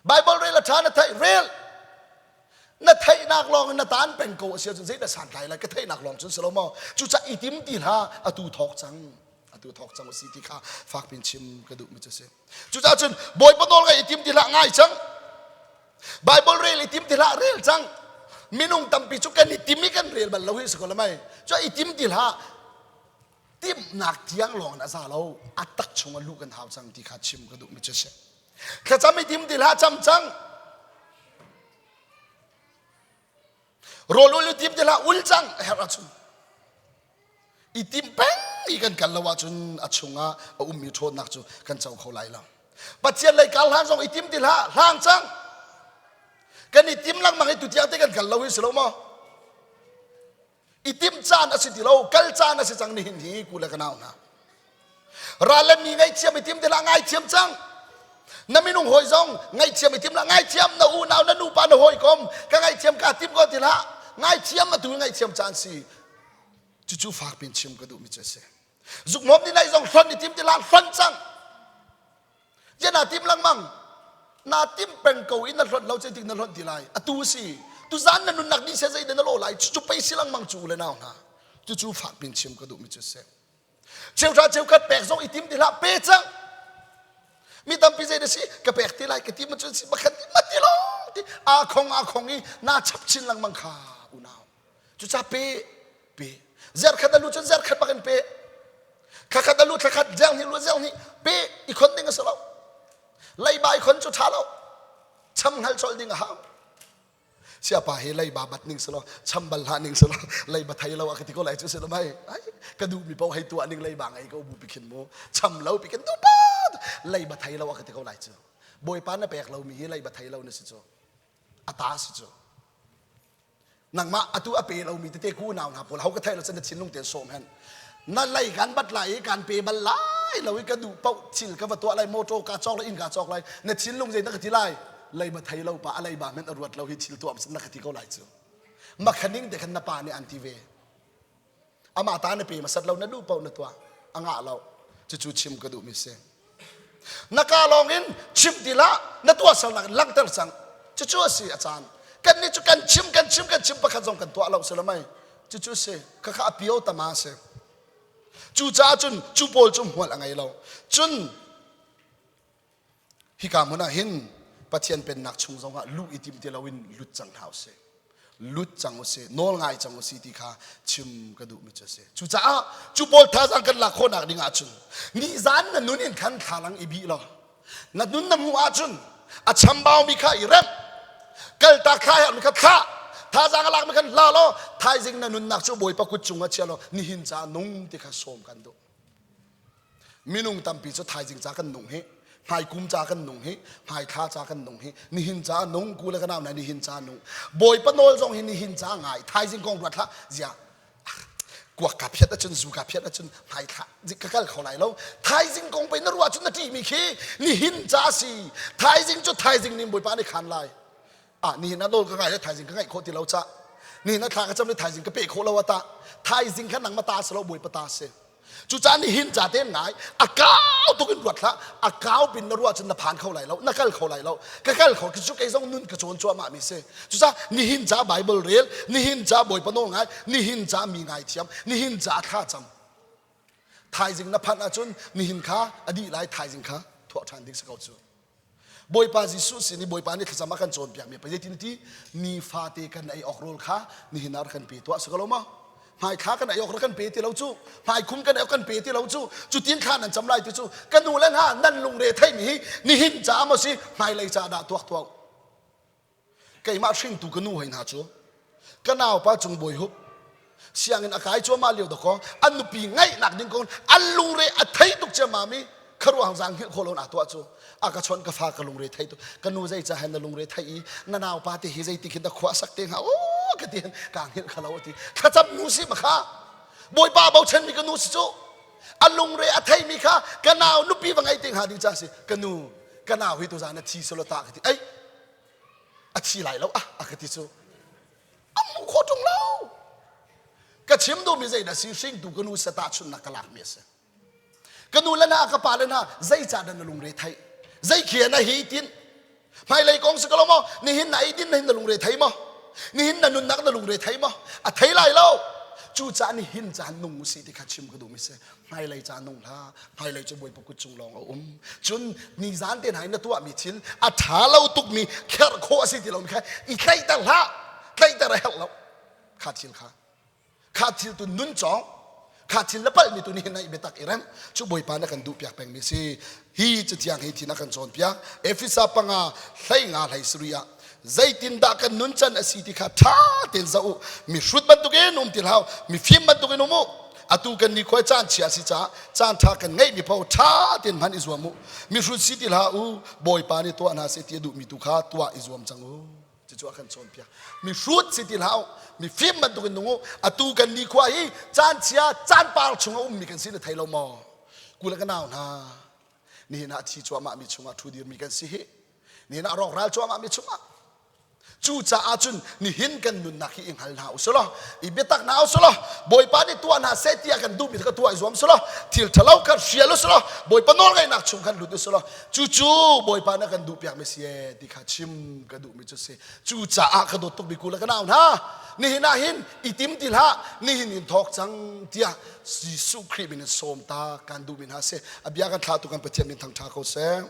Bible rel a ṭha na theih rel. Na theihnak lawng in na taan peng ko a si ahcun zeidah santlai lai ka theihnak lawng cun si lo maw? Cucaah i tim ti hlah atu thawk cang. Atu thawk cang a si ti kha fakpin chim ka duhmi cu a si. Cucaah cun Bawipa nawl ngaih i tim ti hlah ngai cang. Bible rel i tim ti hlah rel cang. Minung tampi cu kan i tim i kan rel bal lo hi si ko le mei. Cu i tim ti hlah timnak tiang lawng in a za lo. A tak chung ah luh kan hau cang ti kha chim ka duhmi cu si. Thlacam i tim ti hlah cam cang. Rawl ul i tim ti hlah ul cang a herh ahcun. I tim peng i kan kal lo ahcun a chungah a ummi ṭhawnnak cu kan co kho lai lo. Pathian lei kar hlan zong i tim ti hlah, hlang cang. Kan i tim lengmang i tutiang te kan kal lo hi si lo maw? I tim caan a si ti lo, kal caan a si cang nihin hi ku le ka nau hna. Ral le mi ngaihthiam i tim ti hlah, ngaithiam cang. Na minung hawi zong ngaihthiam i tim hlah, ngaithiam na unau, na nupa, na hawikom ka ngaihthiam ka tim ko ti hlah. Ngaithiam atu ngaihthiam caan si. Cucu fak pin chim ka duhmi cu a si. Zukmawm ni nai zong hlonh i tim ti hlah hlonh cang. Zia naa tim lengmang. Naa tim peng ko i na hlonh lo zeitik na hlonh ti lai. Atu si. Tuzan na nunnak dih se zeidah na lawh lai. Cucu pei si lengmang cu u le nau hna. Cucu fak pin chim ka duhmi cu a si. Cheuhra cheukhat pek zong i tim ti hlah pe cang. Mi tampi zei na si ka pek ti lai ka ti ma cun si makhan ti ma ti lo ti aa khong aa khong i naa chap chin lengmang kha unau. Cuca pe pe zerkhat a lu cun zerkhat bak in pe thlakhat a lu thlakhat zeng hnih lu zeng hnih pe i khon ding a si lo leiba i khon cu ṭha lo cham hngal colh ding a hau siapa hi leiba bat ning si lo cham bal hlah ning si lo leiba thei lo a ka ti ko lai cu si lo mai ai ka duh mi paoh hei tuah ning leiba ngei ko bu pi khin mu cham lo pi khin tu pa leiba thei lo a ka ti ko lai cu bawipa na pek lo mi hi leiba thei lo na si cu a ta si cu Nangmah atu a pe lomi tete ku unau hna pawl ho ka theih lo cun na thinlung tein sawm hen. Na lei kan bat lai i kan pe bal lai lo i ka duh paoh thil ka va tuah lai motor ka cawk lai inn ka cawk lai na thinlung zei na ka ti lai lei ma thei lo pa a lei ba men a ruat lo hi thil tuah na ka ti ko lai cu makhaning te khan na pa nih an ti ve Amah ta na pe hmasat lo na duh paoh na tuah a ngah lo cucu chim ka duhmi si. Na ka lawng in chim ti hlah na tuahsernak in langhter cang cucu a si a caan kan nih cu kan chim kan chim kan chim pakhat zong kan tuah lo si lo mei cucu si khakha a pio tama si cucaah cun cu pawl cu hmual a ngei lo cun Hika hmun ah hin Pathian pennak chung zongah luh i tim ti loin lut cang hna usih. Lut cang usih, nawl ngai cang usih ti kha chim ka duhmi cu a si. Cucaah cu pawl thazaang kan lak khawhnak ding ahcun nizan na nun in khan thlalang i bih law na nun na hmuh ahcun a chambaumi kha i remh kaltak thla herhmi kha thlah thazaang a lakmi khan hla law thaizing na nunnak cu Bawipa kut cungah chia law nihin ca nung ti kha sawm kan duh. Minung tampi cu thaizing ca kan nung hi, hmaikum ca kan nung hi, hmaithla ca kan nung hi, nihin ca nung ku le ka nau na nihin ca nung. Bawipa nawl zong hi nihin ca ngai, thaizing kong ruat hlah. Zia kuak ka phiat ahcun zu ka phiat ahcun hmaithla ka kal kho lai lo. Thaizing kong pei na ruah cun na ṭihmi khi nihin ca si. Thaizing cu thaizing nih Bawipa nih khan lai. Ah nihin ah nawl ka ngai le thaizing ka ngaih khawh ti lo ca. Nihin ah thla ka cam le thaizing ka pe khawh lo ata. Thaizing kha nangmah ta si lo Bawipa ta si. Cucaah nihin ca tein ngai a kau tuk in ruat hlah a kau pin na ruah cun na phan kho lai lo na kal kho lai lo ka kal kho cu kei zong nun ka cawn cuahmah mi si cucaah nihin ca Bible rel nihin ca Bawipa nawl ngai nihin ca mi ngai thiam nihin ca thla cam thaizing na phanh ahcun nihin kha a dih lai thaizing kha thuah ṭhan ding si ko cu Bawipa Jesuh sin i Bawipa nih thlacam a kan cawnpiakmi pa zeitin ti nifate kan ei awk rawl kha nihin ah rak kan pe tuah si ko lo maw? Hmaithla kan ei awk rak kan pe ti lo cu hmaikhum kan ei awk kan pe ti lo cu cutin thla nan cam lai ti cu ka nu le hna nan lungre theimi hi nihin ca maw si hmailei ca dah tuak tuah Keimah hringtu ka nu hoi hna cu ka naupa Cung Bawi Hup sianginn a kai cuahmah lio dakaw an nupi ngaihnak ding kong an lungre a thei tuk ciammam i kharuang zaang hngilh khawh lo in aa tuah cu a ka chawnh ka fa ka lungre thei tuk ka nu zei ca hen na lungre thei i na naupa te hi zei ti khin dah khua sak te hnga o ka ti ka hngilh kha lo ti thlacam nu si ma kha bawipa bochan mi ka nu si cu a lungre a thei mi kha ka nau nupi va ngei te hnga ding ca si ka nu ka nau hi tu zan na thi solo ta ka ti ei a thi lai lo ah a ka ti cu a hmuh khawh ṭung lo ka chim duhmi zei dah si hringtu ka nu sa tahchunhnak ka lakmi a si ka nu le hna ka pa le hna zeicah dah na lungre theih zei khi na hi tin hmailei kong si ko lo maw nihin na ei din na hin na lungre thei maw nihin na nunnak na lungre thei maw a thei lai lo cucaah nihin caan nung usih ti kha chim ka duhmi si hmailei ca nung hlah hmailei cu bawipa kut cung lawng a um cun nizan te hna in na tuahmi thil a ṭha lo tukmi kherh khawh a si ti lomi kha i tlaihter hlah tlaihter a herh lo kha thil kha kha thil tu nun cawng kha thil na palhmi tu nihin na i biatak i rem cu bawipa na kan duh piak pengmi si hi cathiang hi thin a kan cawnpiak Efesa panga hlei nga hlei sarih ah zeitindah kan nun can a si ti kha ṭha tein zoh u mihrut bantukin um ti hlah mifim bantukin um u atu kan nikhua caan chia si caah caan ṭha kan ngeihmi paoh ṭha tein hman i zuam u mihrut si ti hlah u bawipa nih tuah hna seh ti a duhmi tu kha tuah i zuam cang u cucu a kan cawnpiak mihrut si ti hlah u mifim bantukin nung u atu kan nikhua hi caan chia caan par chung a ummi kan si na thei lo maw kule ka nau hna nihin ah thi cuahmah mi chungah ṭhu dirmi kan si hi nihin ah rawkral cuahmah mi chungah. Cucaah cun nihin kan nunnak hi i hngal hna usih law, i biatak hna usih law, Bawipa nih tuah hna seh tiah kan duhmi kha tuah i zuam usih law, thil ṭhalo kha hrial usih law, Bawipa nawlngaihnak chung khan lut usih law, cucu Bawipa na kan duhpiakmi si ee ti kha chim ka duhmi cu si. Cucaah ka dawt tukmi ku le ka nau hna, nihin ah hin i tim ti hlah, nihin in thawk cang tiah Jesuh Khrih min in sawm ta kan duhmi hna si. A bia kan thlahtu kan Pathian min thangṭha ko seh.